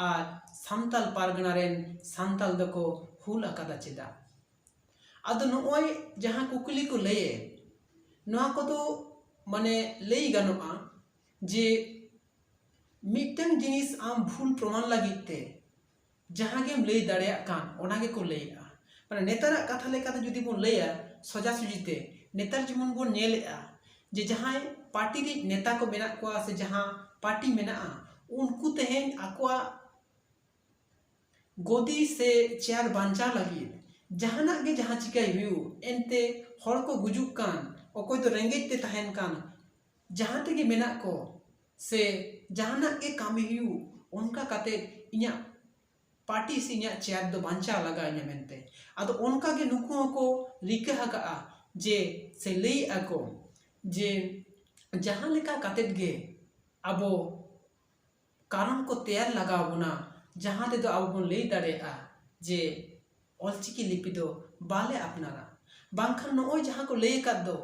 ᱟᱨ ᱥᱟᱱᱛᱟᱞ ᱯᱟᱨᱜᱟᱱᱟ ᱨᱮᱱ ᱥᱟᱱᱛᱟᱞ ᱫᱚᱠᱚ ᱦᱩᱞ ᱟᱠᱟᱫᱟ ᱪᱮᱫᱟᱜ? ᱟᱫᱚ ᱱᱚᱜᱼᱚᱭ ᱡᱟᱦᱟᱸ ᱠᱩᱠᱞᱤ ᱠᱚ ᱞᱟᱹᱭᱮᱫ, ᱱᱚᱣᱟ ᱠᱚᱫᱚ ᱢᱟᱱᱮ ᱞᱟᱹᱭ ᱜᱟᱱᱚᱜᱼᱟ ᱡᱮ ᱢᱤᱫᱴᱟᱝ ᱡᱤᱱᱤᱥ ᱟᱢ ᱵᱷᱩᱞ ᱯᱨᱚᱢᱟᱱ ᱞᱟᱹᱜᱤᱫ ᱛᱮ ᱡᱟᱦᱟᱸ ᱜᱮᱢ ᱞᱟᱹᱭ ᱫᱟᱲᱮᱭᱟᱜ ᱠᱟᱱ, ᱚᱱᱟ ᱜᱮᱠᱚ ᱞᱟᱹᱭᱮᱜᱼᱟ᱾ ᱢᱟᱱᱮ ᱱᱮᱛᱟᱨᱟᱜ ᱠᱟᱛᱷᱟ ᱞᱮᱠᱟᱛᱮ ᱡᱩᱫᱤ ᱵᱚᱱ ᱞᱟᱹᱭᱟ, ᱥᱚᱡᱟᱥᱩᱡᱤ ᱛᱮ, ᱱᱮᱛᱟᱨ ᱡᱮᱢᱚᱱ ᱵᱚᱱ ᱧᱮᱞᱮᱜᱼᱟ ᱡᱮ ᱡᱟᱦᱟᱸᱭ ᱯᱟᱨᱴᱤ ᱨᱤᱡ ᱱᱮᱛᱟ ᱠᱚ ᱢᱮᱱᱟᱜ ᱠᱚᱣᱟ ᱥᱮ ᱡᱟᱦᱟᱸ ᱯᱟᱨᱴᱤ ᱢᱮᱱᱟᱜᱼᱟ, ᱩᱱᱠᱩ ᱛᱮᱦᱮᱧ ᱟᱠᱚᱣᱟᱜ ᱜᱚᱫᱤ ᱥᱮ ᱪᱮᱭᱟᱨ ᱵᱟᱧᱪᱟᱣ ᱞᱟᱹᱜᱤᱫ ᱡᱟᱦᱟᱱᱟᱜ ᱜᱮ ᱡᱟᱦᱟᱸ ᱪᱤᱠᱟᱹᱭ ᱦᱩᱭᱩᱜ, ᱮᱱᱛᱮ ᱦᱚᱲ ᱠᱚ ᱜᱩᱡᱩᱜ ᱠᱟᱱ, ᱚᱠᱚᱭ ᱫᱚ ᱨᱮᱸᱜᱮᱡ ᱛᱮ ᱛᱟᱦᱮᱱ ᱠᱟᱱ, ᱡᱟᱦᱟᱸ ᱛᱮᱜᱮ ᱢᱮᱱᱟᱜ ᱠᱚ, ᱥᱮ ᱡᱟᱦᱟᱱᱟᱜ ᱜᱮ ᱠᱟᱹᱢᱤ ᱦᱩᱭᱩᱜ, ᱚᱱᱠᱟ ᱠᱟᱛᱮ ᱤᱧᱟᱹᱜ ᱯᱟᱨᱴᱤ ᱥᱮ ᱤᱧᱟᱹᱜ ᱪᱮᱭᱟᱨ ᱫᱚ ᱵᱟᱧᱪᱟᱣ ᱞᱟᱜᱟᱣ ᱤᱧᱟ ᱢᱮᱱᱛᱮ᱾ ᱟᱫᱚ ᱚᱱᱠᱟ ᱜᱮ ᱱᱩᱠᱩ ᱦᱚᱸᱠᱚ ᱨᱤᱠᱟᱹ ᱟᱠᱟᱜᱼᱟ ᱡᱮ, ᱥᱮ ᱞᱟᱹᱭᱮᱜᱼᱟ ᱠᱚ ᱡᱮ ᱡᱟᱦᱟᱸ ᱞᱮᱠᱟ ᱠᱟᱛᱮᱫ ᱜᱮ ᱟᱵᱚ ᱠᱟᱨᱚᱱ ᱠᱚ ᱛᱮᱭᱟᱨ ᱞᱟᱜᱟᱣ ᱵᱚᱱᱟ, ᱡᱟᱦᱟᱸ ᱛᱮᱫᱚ ᱟᱵᱚ ᱵᱚᱱ ᱞᱟᱹᱭ ᱫᱟᱲᱮᱭᱟᱜᱼᱟ ᱡᱮ ᱚᱞᱪᱤᱠᱤ ᱞᱤᱯᱤ ᱫᱚ ᱵᱟᱞᱮ ᱟᱯᱱᱟᱨᱟ᱾ ᱵᱟᱝᱠᱷᱟᱱ ᱱᱚᱜᱼᱚᱭ ᱡᱟᱦᱟᱸ ᱠᱚ ᱞᱟᱹᱭ ᱟᱠᱟᱫ ᱫᱚ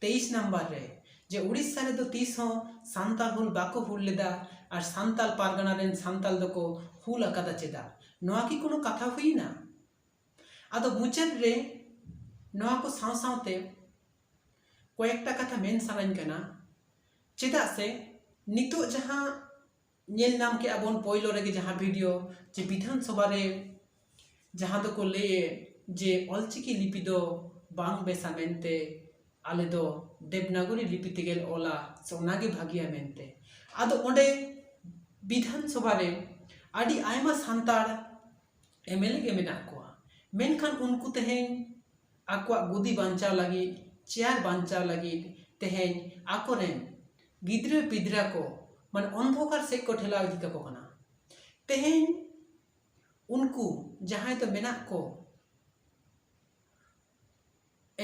ᱛᱮᱭᱤᱥ ᱱᱟᱢᱵᱟᱨ ᱨᱮ, ᱡᱮ ᱩᱲᱤᱥᱥᱟ ᱨᱮᱫᱚ ᱛᱤᱥ ᱦᱚᱸ ᱥᱟᱱᱛᱟᱲ ᱦᱩᱞ ᱵᱟᱠᱚ ᱦᱩᱞ ᱞᱮᱫᱟ ᱟᱨ ᱥᱟᱱᱛᱟᱲ ᱯᱟᱨᱜᱟᱱᱟ ᱨᱮᱱ ᱥᱟᱱᱛᱟᱲ ᱫᱚᱠᱚ ᱦᱩᱞ ᱟᱠᱟᱫᱟ ᱪᱮᱫᱟᱜ? ᱱᱚᱣᱟ ᱠᱤ ᱠᱳᱱᱳ ᱠᱟᱛᱷᱟ ᱦᱩᱭᱱᱟ? ᱟᱫᱚ ᱢᱩᱪᱟᱹᱫ ᱨᱮ ᱱᱚᱣᱟ ᱠᱚ ᱥᱟᱶ ᱥᱟᱶᱛᱮ ᱠᱚᱭᱮᱠᱴᱟ ᱠᱟᱛᱷᱟ ᱢᱮᱱ ᱥᱟᱱᱟᱧ ᱠᱟᱱᱟ᱾ ᱪᱮᱫᱟᱜ ᱥᱮ ᱱᱤᱛᱚᱜ ᱡᱟᱦᱟᱸ ᱧᱮᱞ ᱧᱟᱢ ᱠᱮᱜᱼᱟ ᱵᱚᱱ ᱯᱳᱭᱞᱳ ᱨᱮᱜᱮ ᱡᱟᱦᱟᱸ ᱵᱷᱤᱰᱤᱭᱳ, ᱡᱮ ᱵᱤᱫᱷᱟᱱ ᱥᱚᱵᱷᱟ ᱨᱮ ᱡᱟᱦᱟᱸ ᱫᱚᱠᱚ ᱞᱟᱹᱭᱮᱫ ᱡᱮ ᱚᱞᱪᱤᱠᱤ ᱞᱤᱯᱤ ᱫᱚ ᱵᱟᱝ ᱵᱮᱥᱟ ᱢᱮᱱᱛᱮ, ᱟᱞᱮ ᱫᱚ ᱫᱮᱵᱽᱱᱟᱜᱚᱨᱤ ᱞᱤᱯᱤ ᱛᱮᱜᱮ ᱞᱮ ᱚᱞᱟ ᱥᱮ ᱚᱱᱟᱜᱮ ᱵᱷᱟᱹᱜᱤᱭᱟ ᱢᱮᱱᱛᱮ᱾ ᱟᱫᱚ ᱚᱸᱰᱮ ᱵᱤᱫᱷᱟᱱ ᱥᱚᱵᱷᱟ ᱨᱮ ᱟᱹᱰᱤ ᱟᱭᱢᱟ ᱥᱟᱱᱛᱟᱲ ᱮᱢᱮᱞᱮ ᱜᱮ ᱢᱮᱱᱟᱜ ᱠᱚᱣᱟ, ᱢᱮᱱᱠᱷᱟᱱ ᱩᱱᱠᱩ ᱛᱮᱦᱮᱧ ᱟᱠᱚᱣᱟᱜ ᱜᱚᱫᱤ ᱵᱟᱧᱪᱟᱣ ᱞᱟᱹᱜᱤᱫ, ᱪᱮᱭᱟᱨ ᱵᱟᱧᱪᱟᱣ ᱞᱟᱹᱜᱤᱫ ᱛᱮᱦᱮᱧ ᱟᱠᱚᱨᱮᱱ ᱜᱤᱫᱽᱨᱟᱹ ᱯᱤᱫᱽᱨᱟᱹ ᱠᱚ ᱢᱟᱱᱮ ᱚᱱᱫᱷᱚᱠᱟᱨ ᱥᱮᱫ ᱠᱚ ᱴᱷᱮᱞᱟᱣ ᱤᱫᱤ ᱠᱟᱠᱚ ᱠᱟᱱᱟ᱾ ᱛᱮᱦᱮᱧ ᱩᱱᱠᱩ ᱡᱟᱦᱟᱸᱭ ᱫᱚ ᱢᱮᱱᱟᱜ ᱠᱚ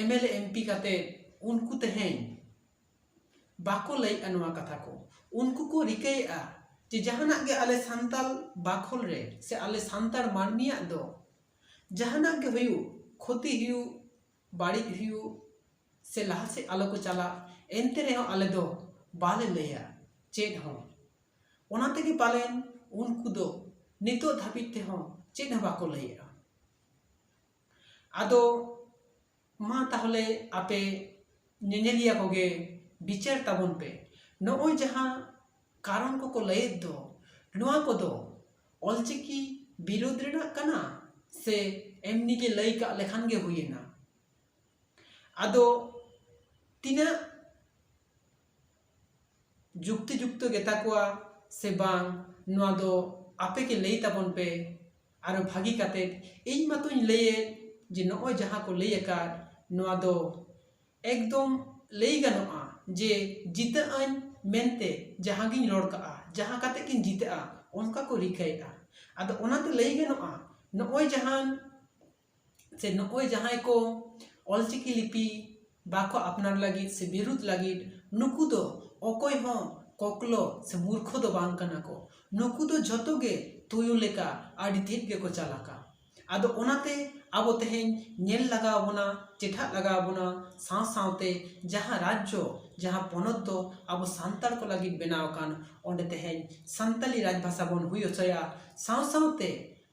ᱮᱢᱮᱞᱮ ᱮᱢᱯᱤ ᱠᱟᱛᱮ, ᱩᱱᱠᱩ ᱛᱮᱦᱮᱧ ᱵᱟᱠᱚ ᱞᱟᱹᱭᱮᱜᱼᱟ ᱱᱚᱣᱟ ᱠᱟᱛᱷᱟ ᱠᱚ᱾ ᱩᱱᱠᱩ ᱠᱚ ᱨᱤᱠᱟᱹᱭᱮᱜᱼᱟ ᱡᱮ ᱡᱟᱦᱟᱱᱟᱜ ᱜᱮ ᱟᱞᱮ ᱥᱟᱱᱛᱟᱲ ᱵᱟᱠᱷᱳᱞ ᱨᱮ ᱥᱮ ᱟᱞᱮ ᱥᱟᱱᱛᱟᱲ ᱢᱟᱹᱱᱢᱤᱭᱟᱜ ᱫᱚ ᱡᱟᱦᱟᱱᱟᱜ ᱜᱮ ᱦᱩᱭᱩᱜ, ᱠᱷᱚᱛᱤ ᱦᱩᱭᱩᱜ, ᱵᱟᱹᱲᱤᱡ ᱦᱩᱭᱩᱜ, ᱥᱮ ᱞᱟᱦᱟ ᱥᱮᱫ ᱟᱞᱚ ᱠᱚ ᱪᱟᱞᱟᱜ, ᱮᱱᱛᱮ ᱨᱮᱦᱚᱸ ᱟᱞᱮ ᱫᱚ ᱵᱟᱞᱮ ᱞᱟᱹᱭᱟ ᱪᱮᱫ ᱦᱚᱸ᱾ ᱚᱱᱟ ᱛᱮᱜᱮ ᱯᱟᱞᱮᱱ ᱩᱱᱠᱩ ᱫᱚ ᱱᱤᱛᱚᱜ ᱫᱷᱟᱹᱵᱤᱡ ᱛᱮᱦᱚᱸ ᱪᱮᱫ ᱦᱚᱸ ᱵᱟᱠᱚ ᱞᱟᱹᱭᱮᱜᱼᱟ᱾ ᱟᱫᱚ ᱢᱟ ᱛᱟᱦᱚᱞᱮ ᱟᱯᱮ ᱧᱮᱧᱮᱞᱤᱭᱟᱹ ᱠᱚᱜᱮ ᱵᱤᱪᱟᱹᱨ ᱛᱟᱵᱚᱱ ᱯᱮ, ᱱᱚᱜᱼᱚᱭ ᱡᱟᱦᱟᱸ ᱠᱟᱨᱚᱱ ᱠᱚᱠᱚ ᱞᱟᱹᱭᱮᱫ ᱫᱚ, ᱱᱚᱣᱟ ᱠᱚᱫᱚ ᱚᱞᱪᱤᱠᱤ ᱵᱤᱨᱳᱫᱷ ᱨᱮᱱᱟᱜ ᱠᱟᱱᱟ ᱥᱮ ᱮᱢᱱᱤ ᱜᱮ ᱞᱟᱹᱭ ᱠᱟᱜ ᱞᱮᱠᱷᱟᱱ ᱜᱮ ᱦᱩᱭᱮᱱᱟ? ᱟᱫᱚ ᱛᱤᱱᱟᱹᱜ ᱡᱩᱠᱛᱤ ᱡᱩᱠᱛᱚ ᱜᱮᱛᱟ ᱠᱚᱣᱟ ᱥᱮ ᱵᱟᱝ, ᱱᱚᱣᱟ ᱫᱚ ᱟᱯᱮ ᱜᱮ ᱞᱟᱹᱭ ᱛᱟᱵᱚᱱ ᱯᱮ᱾ ᱟᱨᱚ ᱵᱷᱟᱹᱜᱤ ᱠᱟᱛᱮ ᱤᱧ ᱢᱟᱛᱚᱧ ᱞᱟᱹᱭᱮᱫ ᱡᱮ ᱱᱚᱜᱼᱚᱭ ᱡᱟᱦᱟᱸ ᱠᱚ ᱞᱟᱹᱭ ᱟᱠᱟᱫ, ᱱᱚᱣᱟ ᱫᱚ ᱮᱠᱫᱚᱢ ᱞᱟᱹᱭ ᱜᱟᱱᱚᱜᱼᱟ ᱡᱮ ᱡᱤᱛᱟᱹᱜ ᱟᱹᱧ ᱢᱮᱱᱛᱮ ᱡᱟᱦᱟᱸ ᱜᱤᱧ ᱨᱚᱲ ᱠᱟᱜᱼᱟ, ᱡᱟᱦᱟᱸ ᱠᱟᱛᱮ ᱜᱤᱧ ᱡᱤᱛᱟᱹᱜᱼᱟ, ᱚᱱᱠᱟ ᱠᱚ ᱨᱤᱠᱟᱹᱭᱮᱫᱼᱟ᱾ ᱟᱫᱚ ᱚᱱᱟᱛᱮ ᱞᱟᱹᱭ ᱜᱟᱱᱚᱜᱼᱟ, ᱱᱚᱜᱼᱚᱭ ᱡᱟᱦᱟᱸ ᱥᱮ ᱱᱚᱜᱼᱚᱭ ᱡᱟᱦᱟᱸᱭ ᱠᱚ ᱚᱞᱪᱤᱠᱤ ᱞᱤᱯᱤ ᱵᱟᱠᱚ ᱟᱯᱱᱟᱨ ᱞᱟᱹᱜᱤᱫ ᱥᱮ ᱵᱤᱨᱩᱫᱷ ᱞᱟᱹᱜᱤᱫ, ᱱᱩᱠᱩ ᱫᱚ ᱚᱠᱚᱭ ᱦᱚᱸ ᱠᱚᱠᱞᱚ ᱥᱮ ᱢᱩᱨᱠᱷᱚ ᱫᱚ ᱵᱟᱝ ᱠᱟᱱᱟ ᱠᱚ᱾ ᱱᱩᱠᱩ ᱫᱚ ᱡᱷᱚᱛᱚ ᱜᱮ ᱛᱩᱭᱩ ᱞᱮᱠᱟ ᱟᱹᱰᱤ ᱛᱮᱫ ᱜᱮᱠᱚ ᱪᱟᱞᱟᱠᱟ᱾ ᱟᱫᱚ ᱚᱱᱟᱛᱮ ᱟᱵᱚ ᱛᱮᱦᱮᱧ ᱧᱮᱞ ᱞᱟᱜᱟᱣ ᱵᱚᱱᱟ, ᱪᱮᱴᱷᱟᱜ ᱞᱟᱜᱟᱣ ᱵᱚᱱᱟ, ᱥᱟᱶ ᱥᱟᱶᱛᱮ ᱡᱟᱦᱟᱸ ᱨᱟᱡᱽᱡᱚ, ᱡᱟᱦᱟᱸ ᱯᱚᱱᱚᱛ ᱫᱚ ᱟᱵᱚ ᱥᱟᱱᱛᱟᱲ ᱠᱚ ᱞᱟᱹᱜᱤᱫ ᱵᱮᱱᱟᱣ ᱟᱠᱟᱱ, ᱚᱸᱰᱮ ᱛᱮᱦᱮᱧ ᱥᱟᱱᱛᱟᱞᱤ ᱨᱟᱡᱽ ᱵᱷᱟᱥᱟ ᱵᱚᱱ ᱦᱩᱭ ᱦᱚᱪᱚᱭᱟ᱾ ᱥᱟᱶ ᱥᱟᱶᱛᱮ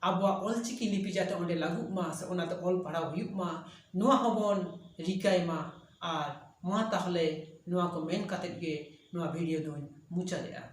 ᱟᱵᱚᱣᱟᱜ ᱚᱞᱪᱤᱠᱤ ᱞᱤᱯᱤ ᱡᱟᱛᱮ ᱚᱸᱰᱮ ᱞᱟᱹᱜᱩᱜ ᱢᱟ ᱥᱮ ᱚᱱᱟᱛᱮ ᱚᱞ ᱯᱟᱲᱦᱟᱣ ᱦᱩᱭᱩᱜ ᱢᱟ, ᱱᱚᱣᱟ ᱦᱚᱸᱵᱚᱱ ᱨᱤᱠᱟᱹᱭ ᱢᱟ᱾ ᱟᱨ ᱢᱟ ᱛᱟᱦᱚᱞᱮ ᱱᱚᱣᱟ ᱠᱚ ᱢᱮᱱ ᱠᱟᱛᱮᱫ ᱜᱮ ᱱᱚᱣᱟ ᱵᱷᱤᱰᱤᱭᱳ ᱫᱚᱧ ᱢᱩᱪᱟᱹᱫᱮᱜᱼᱟ᱾